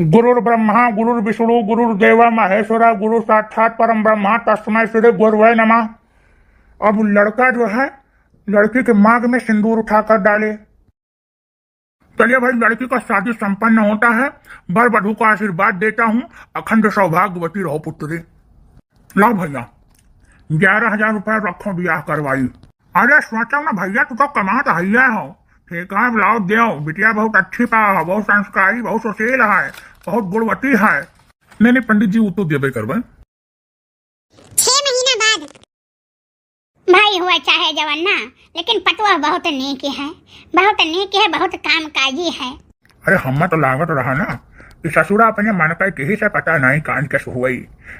गुरुर्ब्रह्मा गुरुर्विष्णु गुरुर्देवा महेश्वरा गुरु साक्षात परम ब्रह्मा तस्मै श्री गुरुवे नमः। अब लड़का जो है, लड़की के मांग में सिंदूर उठाकर डाले। चलिए भाई, लड़की का शादी संपन्न होता है। बर वधू का आशीर्वाद देता हूँ, अखंड सौभाग्यवती रहो पुत्री। लाओ भैया, ग्यारह हजार रुपया रखो, ब्याह करवाई। अरे सोचो ना भैया, तू तो कमात हइया हो, ठीक है, लाओ देव, बिटिया बहुत अच्छी पा हो, बहुत संस्कारी, बहुत सुशील है, बहुत गुणवती है। नहीं नहीं पंडित जी, वो तो देबे करबे। छह महीना बाद। भाई हुआ चाहे जवन ना, लेकिन पतोह बहुत नीक है, बहुत नीक है, बहुत काम काजी है। अरे हम्मा तो लागत रहा ना कि ससुरा अपने मन का किही से पता नहीं कान के हुई।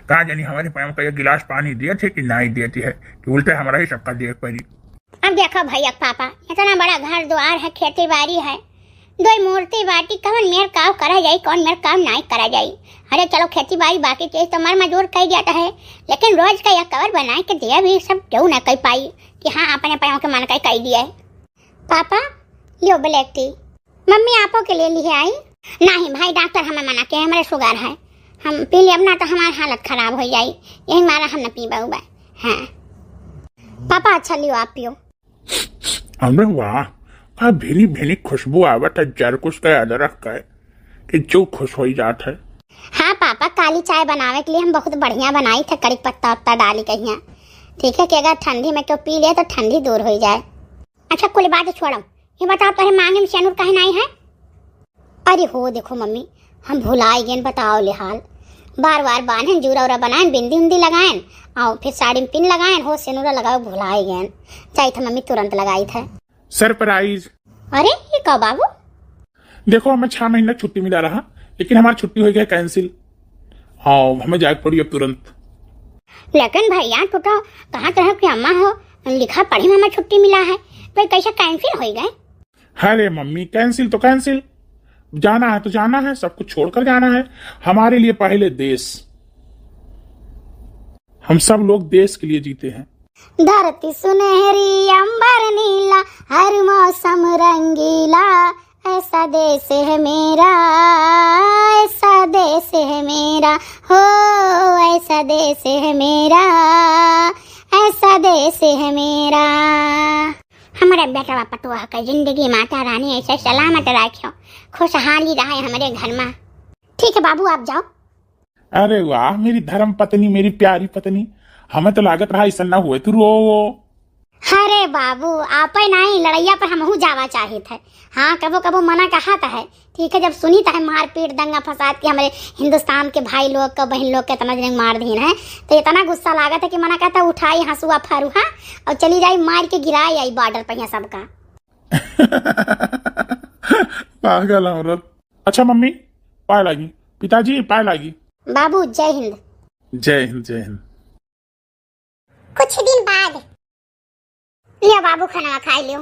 कहाँ जानी हमारे पाँव का एक गिलास पानी दिए थे कि नहीं दिए थे, कि उल्टे हमारा ही सबका देख पड़ी। अब देखो भैया पापा, इतना बड़ा घर द्वार है, खेती बाड़ी है, दोई मूर्ति बाटी, कौन मेर काव करा जाई, कौन मेर काव नाई करा जाई। अरे चलो खेती बाड़ी बाकी चीज तो मर मजूर कई जाता है, लेकिन रोज का यह कवर बनाए के दिया भी सब क्यों ना कई पाई कि हाँ अपने पाँव के मन का कई दिया है। पापा, लियो black tea। मम्मी, आपो के लिए लिए आई? नहीं भाई, डॉक्टर हमें मना किया, हमारे शुगर है, हम पी लेब ना तो हमार हालत खराब हो जाई, यही मारा हम न पीबा उबा। हाँ पापा, अच्छा लियो आप पियो। अरे वाह, का भीनी भीनी खुशबू आवत है जरकुश के अदरक के, कि जो खुश होई जात है। हाँ पापा, काली चाय बनावे के लिए हम बहुत बढ़िया बनाई थे, कड़ी पत्ता उत्ता डाली कहिया। ठीक है कि अगर ठंडी में क्यों पी ले तो ठंडी दूर हो जाए। अच्छा कुल बात छोड़ो, ये बताओ तोहरे मांगे में सेनुर काहे नाई है? अरे हो देखो मम्मी, हम भुलाई गेन, बताओ ले हाल। बार बार बान्हन, जूरा उरा बनाएन, बिंदी उंदी लगाएन, और फिर साड़ी में पिन लगाएन, हो सेनुरा लगाओ भुलाई गेन। जाई था मम्मी, तुरंत लगाई था। सरप्राइज। अरे ये का बाबू? देखो हमें छह महीना छुट्टी मिला रहा, लेकिन हमारी छुट्टी हो गया कैंसिल। हाँ हमें जाए के पड़ी अब तुरंत। लेकिन भैया तू तो कहा तो है कि अम्मा हो, लिखा पढ़ी में हमें छुट्टी मिला है, तो ये कैसे कैंसिल हो गए? अरे मम्मी, कैंसिल तो कैंसिल, जाना है तो जाना है, सब कुछ छोड़कर जाना है। हमारे लिए पहले देश, हम सब लोग देश के लिए जीते हैं। धरती सुनहरी अंबर नीला, हर मौसम रंगीला, ऐसा देश है मेरा, ऐसा देश है मेरा, हो ऐसा देश है मेरा, ऐसा देश है मेरा। हमारे बेटवा पतोह के जिंदगी माता रानी ऐसे सलामत राख्यो, खुशहाली रहे हमारे घर में। ठीक है बाबू, आप जाओ। अरे वाह, मेरी धर्म पत्नी, मेरी प्यारी पत्नी, हमें तो लागत रहा ऐसा ना हुए तू रो। अरे बाबू, आपे नहीं, लड़ैया पर हमहू जावा चाहित है। हाँ, कबो कबो मना कहात है, ठीक है, जब सुनित है मारपीट, दंगा फसाद की हमारे हिंदुस्तान के भाई लोग का, बहन लोग के इतना जने मार दीन है, तो इतना गुस्सा लागत है कि मना कहता है उठाई हंसुआ फरुहा और चली जाई मार के गिराई आई बॉर्डर पर यहाँ सबका। पागल औरत। अच्छा मम्मी, पाए लागी। पिताजी, पाए लागी। बाबू, जय हिंद। जय हिंद, जय हिंद। कुछ दिन बाद। लियो बाबू, खाना खाई लियो।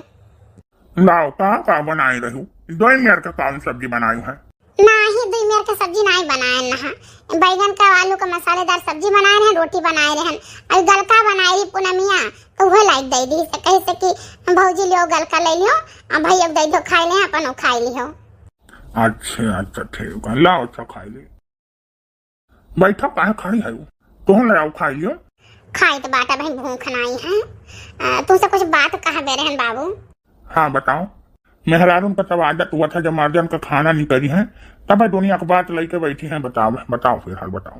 लाओ, कहाँ का बनाई रहू? दोई मेर का कौन सब्जी बनाई है? नाही, दुई मेर के सब्जी नाही बनाए नहा। बैगन का, आलू का मसालेदार सब्जी बनाए रहन, रोटी बनाए रहन। अभी गलका बनाए रही पूनमिया, तो वह लाइक दे दी से, कहे से कि भौजी लियो गलका ले लियो, आ भैया दे दो खाए ले, अपन वो खाए लियो। अच्छा, अच्छा, ठीक है, लाओ, अच्छा खाए ले। बैठो, काहे खड़ी है? तुहूँ ले आओ, खाई लियो। खाई तो बाटा भाई, भूख नाई है। आ, तुमसे कुछ बात कहा बेरे हन बाबू। हाँ, बताओ। मेहरारून का तब आदत हुआ था, जब मर्दन का खाना नहीं करी है, तब दुनिया की बात लेके बैठी हैं। बताओ, बताओ फिर हाल बताओ।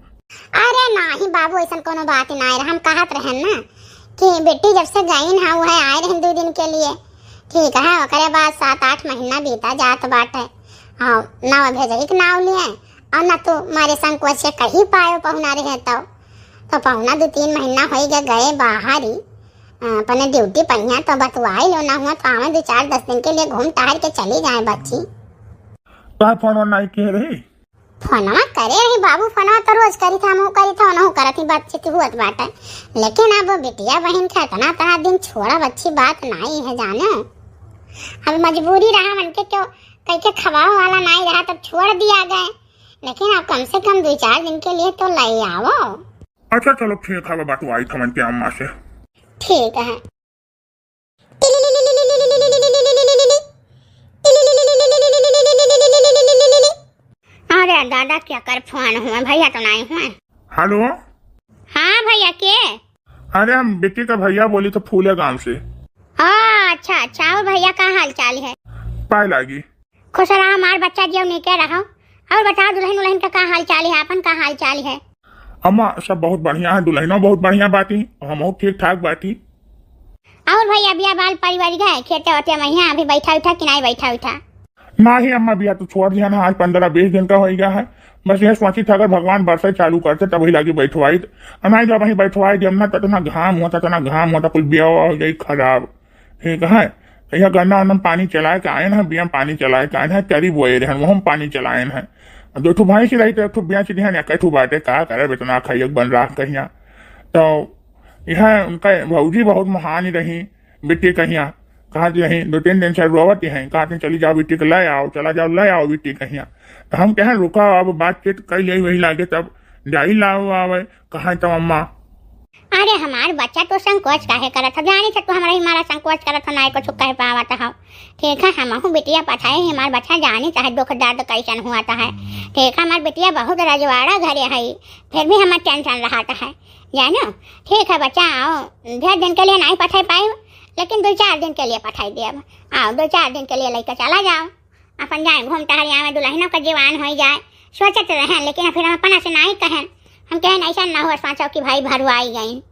अरे नाही बाबू, ऐसन कोनो बात ही नाई रहा। हम कहत रहन ना कि बेटी जब से गई ना, वो है आए रहन दो दिन के लिए, ठीक है, ओकरे बाद सात आठ महीना बीता जात बाटे। हाँ, ना वो भेजही के नाव लिए, और ना तू मारे संकोच से कहीं पायो पहुना रहे तो। तो पहुना दो तीन महीना होई गए, गए बाहर ही, अ, अपने ड्यूटी पहिया तो बतवाई लो, ना हुआ तो आवे दो चार दस दिन के लिए घूम टहर के चली जाए बच्ची। तो फोन वोन नहीं किए रही? फोनवा करे रही बाबू, फोनवा तो रोज करी था, हमहू करी था, ओनहू करत ही, बातचीत हुअत बाटे। लेकिन अब बिटिया बहिन के इतना, इतना दिन छोड़ब अच्छी बात नाई है जाने। अब मजबूरी रहा मन के, क्यों कह के खवाओ वाला नाई रहा, तब छोड़ दिया गए। लेकिन अब कम से कम दो चार दिन के लिए तो ले आओ। अच्छा चलो ठीक है, बतवाई था मन के अम्मा से। ठीक है। अरे दादा, केकर फोन हुआ? भैया तो नाहीं हुआ। हेलो। हाँ भैया, के? अरे, हम बिट्टी का भैया बोली तो फूले गांव से। हाँ, अच्छा अच्छा। और भैया, का हाल चाल है? पाए लागी। खुश रहा हमार बच्चा, जियो नीके रहो। और बताओ, दुल्हन उल्हन का का हाल चाल है, आपन का हाल चाल है? अम्मा, सब बहुत बढ़िया है, दुल्हनो बहुत बढ़िया बाटी, हमहू ठीक ठाक बाटी। और भैया, बिया बाल परिवार गए खेते ओते में, यहाँ अभी बैठा उठा कि नहीं बैठा उठा? नाही अम्मा, बिया तो छोड़ दिया ना, आज पन्द्रह बीस दिन का हो गया है। बस ये सोची था, अगर भगवान बरसे चालू करते, तभी लागी बैठवाई। नहीं, जब वहीं बैठवाई देम ना, तो इतना घाम होता, इतना घाम होता, कुल बिया हो जाई खराब। ठीक है, तो यह गन्ना उन्ना में पानी चलाए के आयन है, बिया में पानी चलाए के आयन है, चरी बोए रहन, वहम पानी चलायन है। अब दो ठो भैंस रही तो एक ठो बेच दिहन, एक ठो बाटे, का करे, इतना खाइए बन रहा कहिया। तो यह उनका भौजी बहुत महान रही, बिट्टी कहिया, कहत रही, दो तीन दिन से रोवत ही हैं, कहत हैं, "चली जाओ बिट्टी के ले आओ, चला जाओ ले आओ बिट्टी कहिया।" तो हम कहें, "रुका, अब बातचीत कर ली, वही लागे तब जाई लाओ आवे।" कहाँ तो अम्मा? अरे हमार बच्चा, तू संकोच काहे करत हो? जानी से तू हमरा ही मारा संकोच करत हो, ना कुछ कह पावत हो। ठीक है, हमहू बिटिया पठाए ही, हमार बच्चा जानी चाहे दुख दर्द कैसन हुआ है। ठीक है, हमार बिटिया बहुत रजवाड़ा घरे है, फिर भी हमार टेंशन रहत है, जानो। ठीक है बच्चा, आओ, ढेर दिन के लिए नहीं पठाई पाई, लेकिन दो चार दिन के लिए पठाई देब। आओ, दो चार दिन के लिए लेके चला जाओ। अपन जाए घूम टहर आवे, दुल्हनों का जीवान हो जाए, सोचत रहे, लेकिन फिर हम अपना से नहीं कहें। हम कहें, "ऐसा ना हो, सोचो कि भाई भरवाई गई।"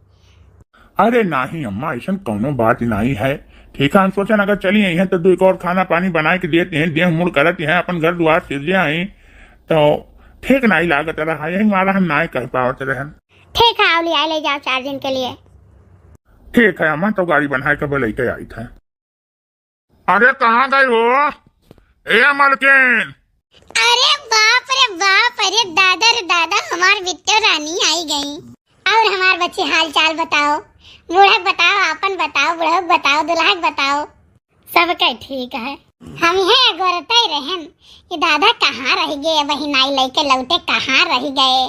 अरे नहीं अम्मा, ऐसा कौनो बात नहीं है। ठीक है, हम सोचन अगर चली आई हैं तो दो एक और खाना पानी बनाए के देते हैं, देह मुड़ करत हैं, अपन घर द्वार सिरजे आई तो ठीक नहीं लागत रहा, यही मारा हम नहीं कह पावत रहन। ठीक है, आओ ले आए, ले जाओ चार दिन के लिए। ठीक है अम्मा, तो गाड़ी बनाए के बोले के आई था। अरे कहाँ गई हो ए मलकिन? अरे बाप रे बाप, अरे दादा रे दादा, हमार बिट्टो रानी आई गई। और हमार बच्ची हाल चाल बताओ, बूढ़क बताओ, आपन बताओ, बुढ़क बताओ, दुल्हक बताओ। सबके ठीक है। हम इहे अगोरते रहन कि दादा कहाँ रहि गए, वही नाई लेके लौटे, कहाँ रहि गए।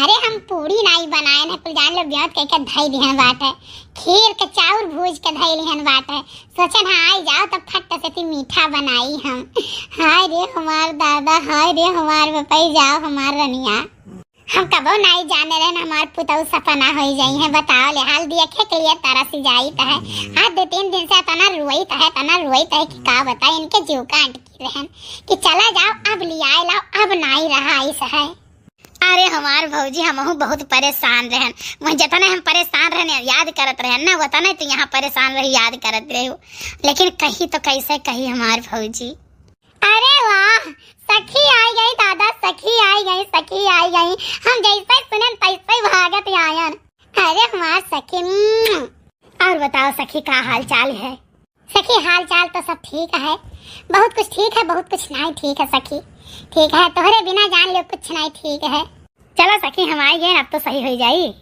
अरे हम पूड़ी नाई बनाए न, कुल जान लो ब्यात कह के धई दिहन बाटे, खीर के चाउर भूज के धई लिहन बाटे। सोचन हाँ आई जाओ तब फट से ती मीठा बनाई हम। हाय रे हमार दादा, हाय रे हमार बपई, जाओ हमार रनिया। हम कबो नाई जाने रहन हमार पुतऊ सपना होई जाई है। बताओ ले, हाल देखे के लिए तरस जाइत है। आज दो तीन दिन से इतना रोइत है, इतना रोइत है कि का बताई, इनके जीव का अंटकी रहन कि चला जाओ, अब लियाए लाओ, अब नाई रहा इस है। अरे हमार भौजी, हमहू बहुत परेशान रहन, वही जितने हम परेशान रहन, याद करत रहन ना, उतने तो यहाँ परेशान रही, याद करत रही। लेकिन कही तो कैसे कही हमार भौजी। अरे वाह, सखी आई गई दादा, सखी आई गई, सखी आई गई। हम जैसे सुनन तैसे भागत आयन। अरे हमार सखी, म्म। और बताओ सखी, का हाल चाल है? सखी, हाल चाल तो सब ठीक है, बहुत कुछ ठीक है, बहुत कुछ नहीं ठीक है सखी। ठीक है, तोहरे बिना जान लो कुछ नहीं ठीक है। चलो सखी, हम आई गए, अब तो सही हो जाई।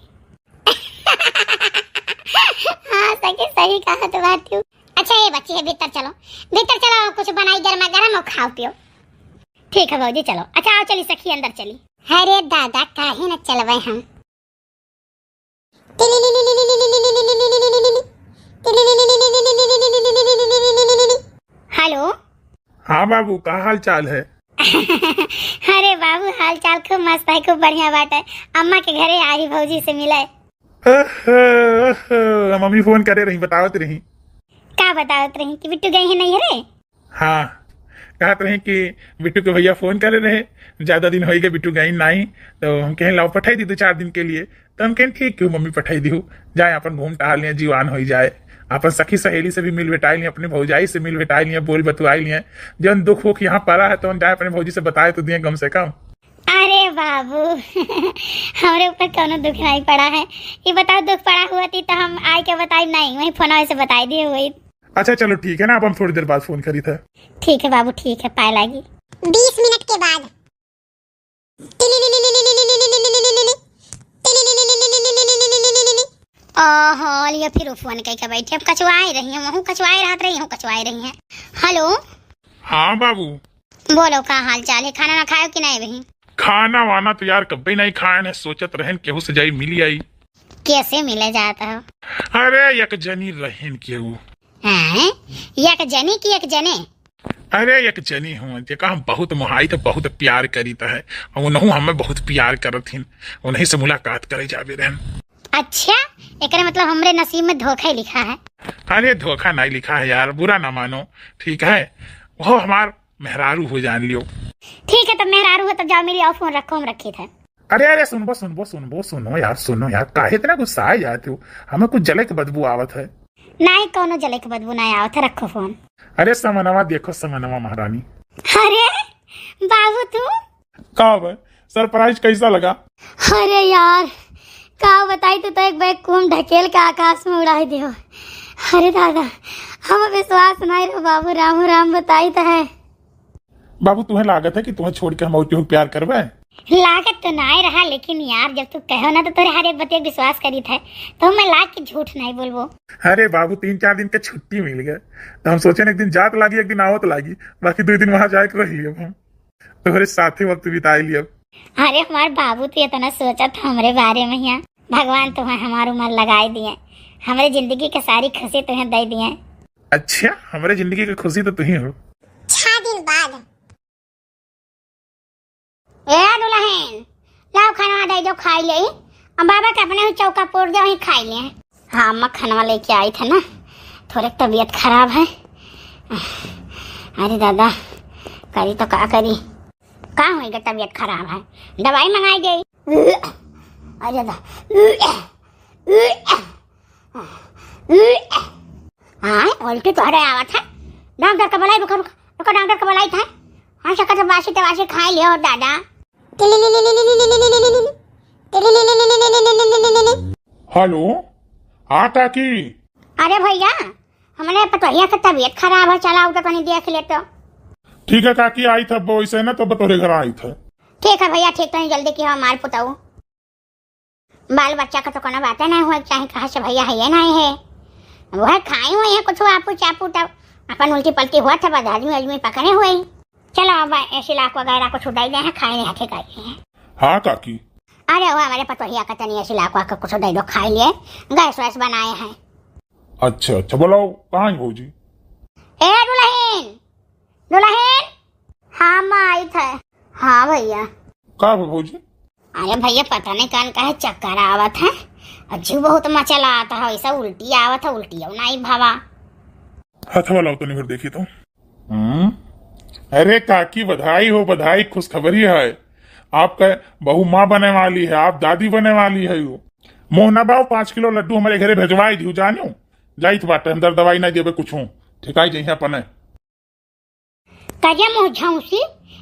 हाँ सखी, सही कहा तो बात तू। अच्छा ये बच्ची है, भीतर चलो, भीतर चलो, कुछ बनाई गर्मा गर्म और खाओ पियो। ठीक है भौजी, चलो। अच्छा आओ चली सखी, अंदर चली। अरे दादा, काहे न चलबे हम। हेलो। हाँ बाबू, का हाल चाल है? अरे बाबू, हाल चाल खूब मस्त है, खूब बढ़िया बात है। अम्मा के घरे आई भौजी से मिले। ओहो, ओहो, मम्मी फोन करे रही, बतावत रही। का बतावत रही कि बिट्टू गई है नैहरे? हाँ, कहत रही कि बिट्टू के भैया फोन करे रहे, ज्यादा दिन होई गए बिट्टू गई नाई, तो हम कहें लाओ पठाई दी दो चार दिन के लिए। तो हम कहें ठीक क्यों मम्मी पठाई दी हो, जाए अपन घूम टहल लिए, जीवान होई जाए, अपन सखी सहेली से भी मिल भेटाई लिए, अपने भौजाई से मिल भेटाई लिए, बोल बतुआई लिए, जौन दुख उख यहाँ पड़ा है तो हम जाए अपने भौजी से बताए तो दिए कम से कम। अरे बाबू, हमरे ऊपर कौनो दुख नहीं पड़ा है। ये बताओ, दुख पड़ा हुआ थी तो हम आए के बताई नहीं, वहीं फोन से बताई दिए हुई। अच्छा चलो ठीक है ना, अब हम थोड़ी देर बाद फोन करी था। ठीक है बाबू, ठीक है, पाए लागी। बीस मिनट के बाद। ओहो, ये फिर फोन कह के बैठे, अब कचवाए रही हैं, वहूँ कचवाए रहत रही, वहूँ कचवाए रही हैं। हेलो। हाँ बाबू। बोलो, का हाल चाल है? खाना ना खायो कि नहीं अभी? खाना वाना तो यार कब्बे नहीं खाए न, सोचत रहन केहू से जाई मिली आई। कैसे मिले जात हो? अरे, एक जनी रहेन केहू। हैं? एक जनी कि एक जने? अरे, एक जनी हुआ, जेका हम बहुत मोहाइत है, बहुत प्यार करीत है। और उनहू हमें बहुत प्यार करत हिन। उन्हीं से मुलाकात करे जाबे रहन। अच्छा, एकरे मतलब हमरे नसीब में धोखा ही लिखा है। अरे, धोखा नहीं लिखा है यार, बुरा ना मानो, ठीक है? वो हमार मेहरारू हो, जान लियो। ठीक है, तब मेहरारू हो, तब जाओ, मेरी आओ, फोन रखो, हम रखी थे। अरे, अरे, सुनबो, सुनबो, सुनबो, सुनो यार, सुनो यार, काहे इतना गुस्सा आ जाते हो? हमें कुछ जले के बदबू आवत है। नहीं, कोनो जले के बदबू नहीं आवत है, रखो फोन। अरे, समनवा देखो, समनवा महारानी। अरे, बाबू तू? का बे, surprise कैसा लगा? अरे यार, का बताई, तू तो एक बैग कुम ढकेल के आकाश में उड़ाई दियो। अरे दादा, हम विश्वास नहीं रहो बाबू, राम राम बताई तो है। बाबू, तुम्हें लागत है कि तुम्हें छोड़ के हम और केहू प्यार करबे? लागत तो नाय रहा, लेकिन यार, जब तू कहो ना, तो तोरे हर एक बतिया विश्वास करीत है, तो मैं लाग के झूठ नहीं बोलबो। अरे बाबू, तीन चार दिन के छुट्टी मिल गए, तो हम सोचे ना, एक दिन जात लागी, एक दिन आवत लागी, बाकी दो दिन वहां जाए के रह लियो हम। तोहरे साथे वक्त बिताई लियो। अरे हमार बाबू, तू इतना सोचत हमरे बारे में हिया। भगवान तुम्हें हमार उम्र लगाए दिए, हमरे जिंदगी के सारी खुशी तुम्हें दे दिए। अच्छा, हमरे जिंदगी के खुशी तो तुही हो। छह दिन बाद। ए दुल्हन, लाओ खाना दे दो, खाई ले। अब बाबा के अपने ही चौका पोर दे, वहीं खाई ले। हाँ अम्मा, खाना लेके आई थे ना, थोड़े तबीयत खराब है। अरे दादा, करी तो का करी, का होइगा, तबीयत खराब है, दवाई मंगाई दे। अरे दादा, हाँ, उल्टी तोहरे आवत है, डॉक्टर के बुलाई, रुको, रुको, रुको, डॉक्टर के बुलाई था। हाँ, शक्कर से बासी तवासी खाई लियो दादा। हेलो, हाँ काकी। अरे भैया, हमने पतोहिया के तबीयत खराब है, चला उधर तनी देख ले तो। ठीक है काकी, आई था, अब वैसे ना तो बतौरे घर आई था। ठीक है भैया, ठीक, तनी जल्दी की हमार पुताऊ। बाल बच्चा का तो कोनो बाते नहीं हुए, चाहे कहाँ से भैया है, ये नहीं है, वह खाई हुई है कुछ आपू चापू, तब अपन उल्टी पल्टी हुआ था, बस आदमी आदमी पकड़े हुए। चलो अब एसिलाक वगैरह कुछ उड़ाई दे हैं, खाए नहीं हथे खाए हैं। हाँ काकी। अरे वो हमारे पतोहिया का तनी एसिलाक का कुछ दे दो, खाई लिए, गैस वैस बनाए हैं। अच्छा अच्छा, बुलाओ, कहाँ है भौजी? ए दुल्हन, दुल्हन। हाँ माँ, आई थे। हाँ भैया। का बा भौजी? अरे भैया, पता नहीं कान काहे चक्कर आवत है, अज्जू बहुत मचल आवत है, ऐसा उल्टी आवत है, उल्टियो नहीं भवा। हथवा लाओ तनी भर देखी तो। हम्म। अरे काकी, बधाई हो, बधाई, खुशखबरी है। आपका बहू माँ बने वाली है, आप दादी बने वाली है। वो मोहना बाव पाँच किलो लड्डू हमारे घरे भेजवाई दियो, जानो। जाइत बाटे, हम दर दवाई नहीं देबे कुछ, ठेकाई जइहे अपने। करिया मुँह झौंसी,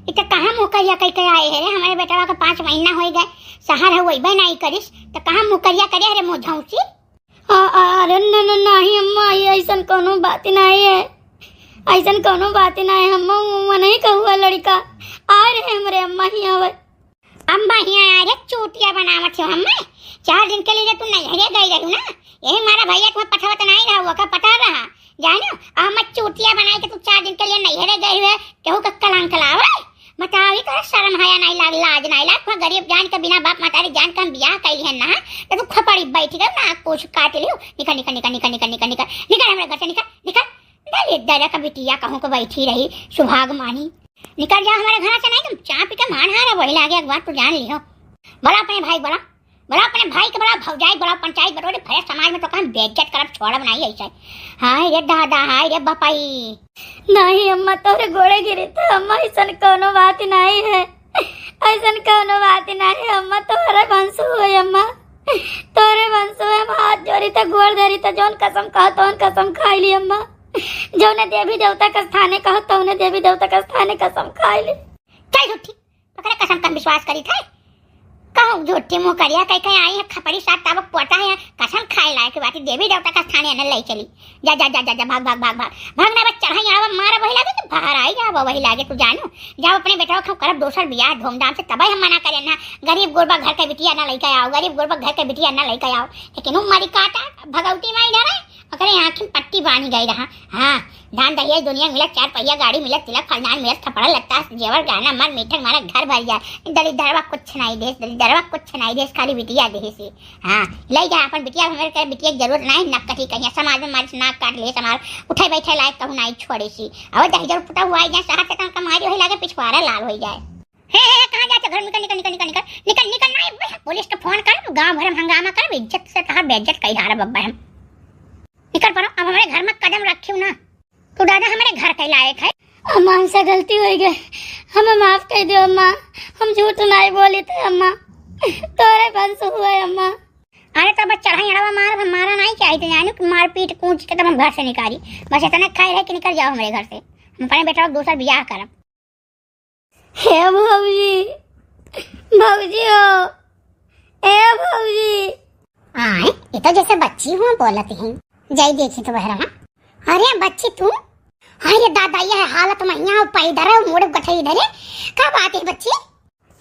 इ त कहाँ मुँह करिया कइ के आए है रे? हमारे बेटवा के पाँच महीना होइ गए, सहर है, वइबे नाहीं करिस, त कहाँ मुँह करिया करे है रे मुँह झौंसी? आ, आ, अरे न, न, नहीं अम्मा, ये अइसन कौनो बात नहीं है, अइसन कौनो बात नहीं है अम्मा, वो नहीं कहुआ लड़का आ रहे हमरे अम्मा ही आवे। अम्मा हियाँ आ रे, चूतिया बनावत हो हम्मे। चार दिन के लिए तू नैहरे गई रहू ना, यही मारा भैया तुम्हें पठवत नहीं रहा, ओका पता रहा, जानो? अम्मा चूतिया बनाई के तू चार दिन के लिए नैहरे गई हुए, केहू का कलंक लावे? बताओ, ये तोरा शर्म हया नहीं लाग, लाज नहीं लाग? वहाँ गरीब जान के, बिना बाप मतारी जान के हम बियाह कैली है ना, तो तू खपड़ी बैठ गई ना, कुछ काट लियो। निकल, निकल, निकल, निकल, निकल, निकल, निकल, निकल हमरे घर से, निकल, निकल। दलित दरिया का बिटिया कहूँ को बैठी रही, सुहाग मानी। निकल जा हमारे घर से, नहीं तुम चाप के मान हारा वही लागे, एक बार तू जान लियो। बोला अपने भाई, बोला, बोला अपने भाई के, बोला भौजाई, बोला पंचायत बटोरे, भरे समाज में तो कहम बेइज्जत करब, छोड़ब नहीं ऐसे। हाय रे दादा, हाय रे बपाई। नहीं अम्मा, तोरे गोड़े गिरी तो अम्मा, ऐसन कोनो बात नहीं है, ऐसन कोनो बात नहीं है अम्मा, तोरे वंश हुए अम्मा, तोरे वंश हुए। हम हाथ जोड़ी तो गोड़ धरी तो जौन कसम कहो तौन कसम खाई ली अम्मा। जौने देवी देवता के स्थाने कहो, तौने देवी देवता के स्थाने कसम खाई ले। चल झूठी, ओकरे कसम का विश्वास करी थे। कहूँ झूठी मुँह करिया कह के आई है, खपड़ी साथ तावक पोता है, कसम खाए लायक बाटी, देवी देवता का स्थाने न ले चली। जा, जा, जा, जा, जा, भाग, भाग, भाग, भाग। भाग ना बस चढ़ाई आवा, मारा वही लागे कि बाहर आई जावा वही लागे, तू जानो। जाओ अपने बेटवा खाओ, करब दोसर बियाह धूमधाम से, तबे हम मना करे ना। गरीब गुरबा घर के बिटिया ना लेके आओ, गरीब गुरबा घर के बिटिया ना लेके आओ। लेकिन वो मरी काटा, भगवती माई डरे, ओकरे आँखी में पट्टी बांधी गई रहा। हाँ, धान दहिया दुनिया मिलत, चार पहिया गाड़ी मिलत, तिलक फलदान मिलत, थपड़ा लत्ता, जेवर गहना मर, मीठक मारा घर भर जाए। दलिद्दरवा कुछ नहीं देस, दलिद्दरवा कुछ नाई देस, खाली बिटिया देहे से। हाँ, लई जा अपन बिटिया, हमरे के बिटिया के जरूरत नाई, नक कटी कहिया, समाज में मारिस नाक काट ले, समाज उठे बैठे लायक कहूँ नाई छोड़े से। अब दही जरूर पुता हुआ जाए, शहर से तन कमारी होई लागे, पिछवाड़ा लाल होई जाए। हे, हे, हे, कहाँ जाते घर? निकल, निकल, निकल, निकल, निकल, निकल, निकल, नाई, पुलिस के फोन कर, गाँव भर में हंगामा कर, इज्जत से तहार बेइज्जत कई डालब अब्बा हम। निकल परो, अब हमरे घर में कदम रखियो ना। तू दादा हमरे घर के लायक है। अम्मा, हमसे गलती होइ गए, हमें माफ कर दियो अम्मा, हम झूठ नाई बोली थे अम्मा, तोरे बंस हुए अम्मा। अरे तो बस चढ़ाई अड़वा मार, हम मारा नाई चाहिए थे, जानी कि मारपीट कूच के तब हम घर से निकाली। बस इतना खाए रहे कि निकल जाओ हमरे घर से, हम अपने बेटा को दूसर बियाह करब। हे भौजी, भौजी हो, ए भौजी। आए, ये तो जैसे बच्ची हुआ बोलत ही। जाई देखी तो बहरा। अरे बच्ची तू, अरे दादा, ये हालत में यहाँ पैदर है, मुड़ गठई इधर है। का बात है बच्ची?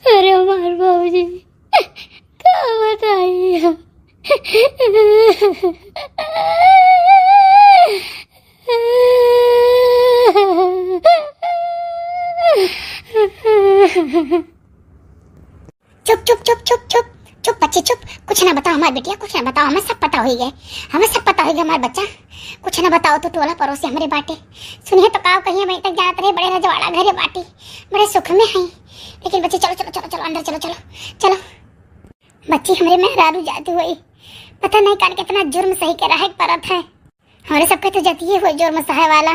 अरे हमार भौजी, का बताई हम? चुप, चुप, चुप, चुप, चुप, चुप बच्ची चुप, कुछ ना बताओ हमार बिटिया, कुछ ना बताओ, हमें सब पता होई गए, हमें सब पता होई गए हमार बच्चा, कुछ ना बताओ तो टोला पड़ोसी हमरे बाटे, सुनिए तो काव कहिए, मैं तक जानत रहे बड़े रजवाड़ा घरे बाटी, बड़े सुख में है, लेकिन बच्ची चलो, चलो, चलो, चलो, अंदर चलो, चलो, चलो। बच्ची हमरे मेहरारू जाती हुई, पता नहीं कान कितना जुर्म सही के रहे के परत है, हमरे सबके तो जतिये हुए जुर्म सहे वाला।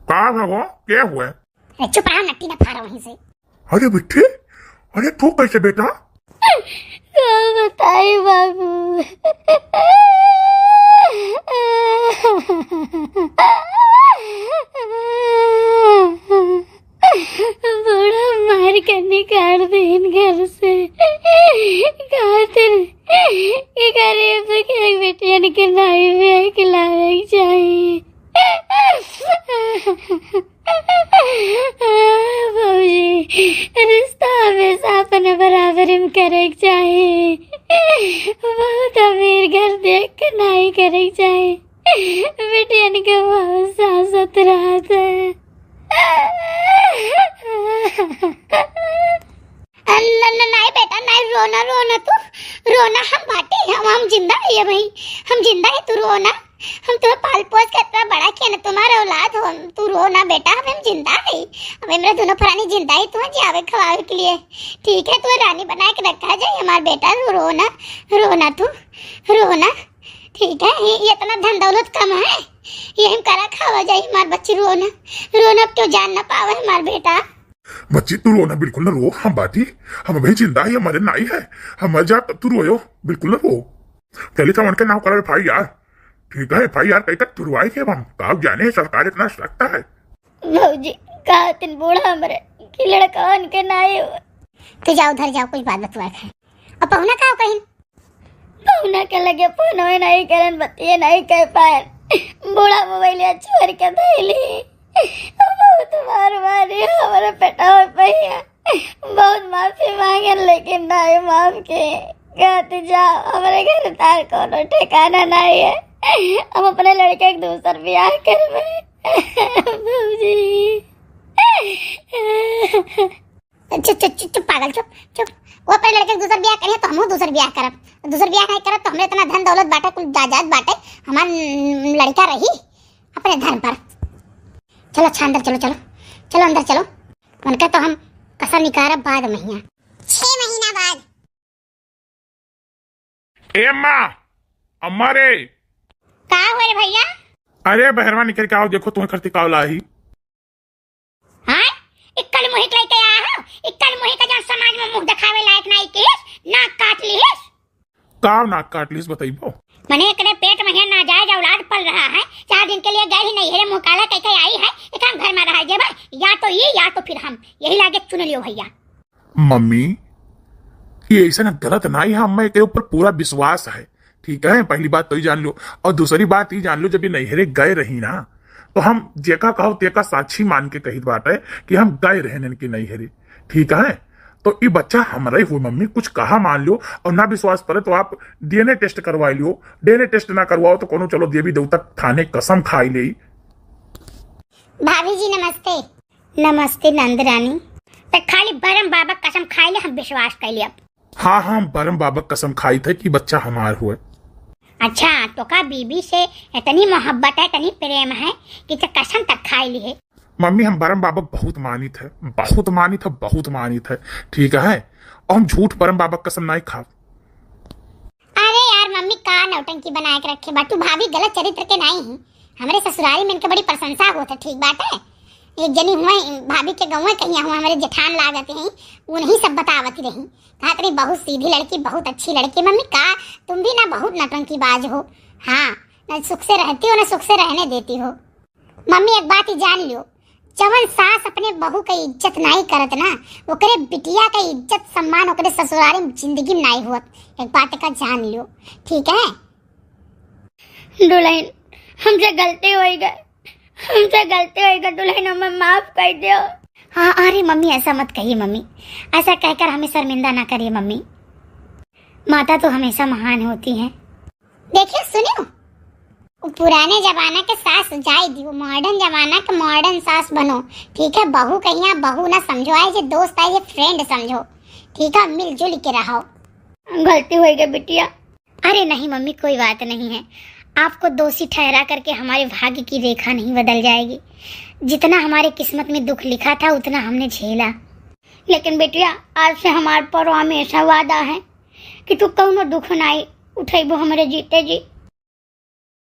का भगो, के हुए? अरे चुप रहा, नट्टी ना फाड़ा वहीं से। अरे बिट्ठी, अरे तू कैसे बेटा? का बताई बाबू? बूढ़ा मार के निकाल दीन घर से। खातिर ई गरीब के बेटियन के नाई में खिलावे के चाही। भौजी, रिश्ता हमेशा अपने बराबरी में करे के चाही। बहुत अमीर घर देख के नाई करे के चाही। बेटियन के बहुत सासत रहत है। न, न, नाई बेटा, नाई रोना, रोना तू, रोना हम बाटे, हम, हम जिंदा है भाई, हम जिंदा है, तू रोना। हम तुम्हें पाल पोस के इतना बड़ा किया ना, तुम्हारा औलाद हो, तू रो ना बेटा, हम, हम जिंदा है, अब हमरा दोनों प्राणी जिंदा है, तुम्हें जियावे खवावे के लिए, ठीक है, तुम्हें रानी बना के रखा जाए, हमारा बेटा, रो, रो ना, रो ना तू, रो ना, ठीक है, ये, ये इतना धन दौलत कम है, ये हम करा खावा जाए, हमार बच्ची रो ना, रो ना, अब क्यों जान ना पावे हमार बेटा। बच्ची तू रो ना, बिल्कुल ना रो, हम बाटी, हम अभी जिंदा है, हमारे नाई है, हम मर जा तब तू रोयो, बिल्कुल ना रो। चली तो उनके नाम करो एफ आई आर, ठीक है, एफ आई आर कहीं तक तुरवाई के हम, का जाने सरकार इतना सख्त है। भौजी, कहा तिन बूढ़ा हमरे कि लड़का उनके नाई हो। तो जाओ उधर जाओ, कुछ बात बतुआ है। अब पहुना का कहीं? पहुना के लगे फोन होए नहीं करन, बतिये नहीं कर पाए। बूढ़ा मोबाइल छोड़ के धैली। बहुत बार मारी हमरे बेटा और भैया। बहुत माफी मांगन, लेकिन नाई माफ के। कहती जा, हमरे घर तार कोनो ठिकाना नहीं है। हम अपने लड़के के दूसर ब्याह करबे। भौजी। चुप, चुप, चुप, चुप, पागल, चुप, चुप। वो अपने लड़के के दूसर ब्याह करिए, तो हमहू दूसर ब्याह करब। दूसर ब्याह नहीं करब, तो हमरे इतना धन दौलत बाटे, कुल जायदाद बाटे, हमार, न, लड़का रही अपने धन पर। चलो, अच्छा, अंदर चलो, चलो, चलो, अंदर चलो। उनका तो हम कसर निकारब बाद में हियाँ। छह महीना बाद। ए अम्मा, अम्मा रे। का हुआ रे भैया? अरे बहरवा निकल के आओ, देखो तुम्हें खरती काव लाई। हाँ? इक्कल मुही के लेके आया हो? इक्कल मुही का जौन समाज में मुंह दिखावे लायक नाई किहिस, नाक काट लिहिस। काव नाक काट लिहिस बताइबो? मने एकरे पेट में है नाजायज औलाद पल रहा है, चार दिन के लिए गए ही नहीं है, मुंह काला कह के आई है, एक हम घर में रह जेबा, या तो ये या तो फिर हम, यही लागे चुन लियो भैया। मम्मी, ये ऐसा ना गलत ना ही, हमें के ऊपर पूरा विश्वास है, ठीक है, पहली बात तो ये जान लो। और दूसरी बात ये जान लो, जब ये नैहरे गए रही ना, तो हम जेका कहो तेका साक्षी मान के कहित बाटे कि हम गए रहे इनके नैहरे, ठीक है। तो ये बच्चा हमारा ही हुआ मम्मी, कुछ कहा मान लो, और ना विश्वास पड़े तो आप डी एन ए टेस्ट करवा लियो, डी एन ए टेस्ट ना करवाओ तो कोनो चलो देवी देवता थाने कसम खाई ले। भाभी जी नमस्ते। नमस्ते नंद रानी। तो खाली बरम बाबा कसम खाई ले, हम विश्वास कर ले अब। हाँ, हाँ, हम बरम बाबा क कसम खाइत है कि बच्चा हमार हुए। अच्छा, तोका बीबी से इतनी मोहब्बत है, इतनी प्रेम है कि ते कसम तक खाइ लिहे। मम्मी, हम बरम बाबा क बहुत मानित है, बहुत मानित है, बहुत मानित है, ठीक है? और हम झूठ बरम बाबा क कसम नाहीं खाब। अरे यार मम्मी, का नौटंकी बनाए के रखे बा? तू भाभी गलत चरित्र के नाहीं ही। हमरे ससुरारी में इनके बड़ी प्रशंसा होत है, ठीक बाटे? एक जनी हुए भाभी के गौवे कहिया हुए हमरे जेठान लागत हैं, उन्हीं सब बतावत रही, कहत रही बहुत सीधी लड़की, बहुत अच्छी लड़की। मम्मी का तुम भी ना बहुत नौटंकीबाज हो। हाँ, ना सुख से रहती हो ना सुख से रहने देती हो। मम्मी एक बात ही जान लियो, जवन सास अपने बहू क इज्जत नाहीं करत ना, ओकरे बिटिया क इज्जत सम्मान ओकरे ससुरारी में जिंदगी में नाहीं होत। एक बात का जान लियो, ठीक है? दुल्हन, हमसे गलती होइ गए, हमसे गलती होइ गए दुल्हन, हमें माफ कर दो। हाँ, अरे मम्मी, ऐसा मत कहिए मम्मी, ऐसा कहकर हमें शर्मिंदा ना करिए मम्मी। माता तो हमेशा महान होती है। देखिए, सुनियो, उ पुराने जमाना के सास जाए दियो, मॉडर्न जमाना के मॉडर्न सास बनो, ठीक है? बहू कहिया बहू ना समझो, आए जे दोस्त आए जे फ्रेंड समझो, ठीक है? मिलजुल के रहो। गलती होइ गई बिटिया। अरे नहीं मम्मी, कोई बात नहीं है। आपको दोषी ठहरा करके हमारे भाग्य की रेखा नहीं बदल जाएगी। जितना हमारे किस्मत में दुख लिखा था उतना हमने झेला। लेकिन बिटिया, आज से हमार पर हमेशा वादा है कि तू कौनो दुख नाई उठैबो हमरे जीते जी।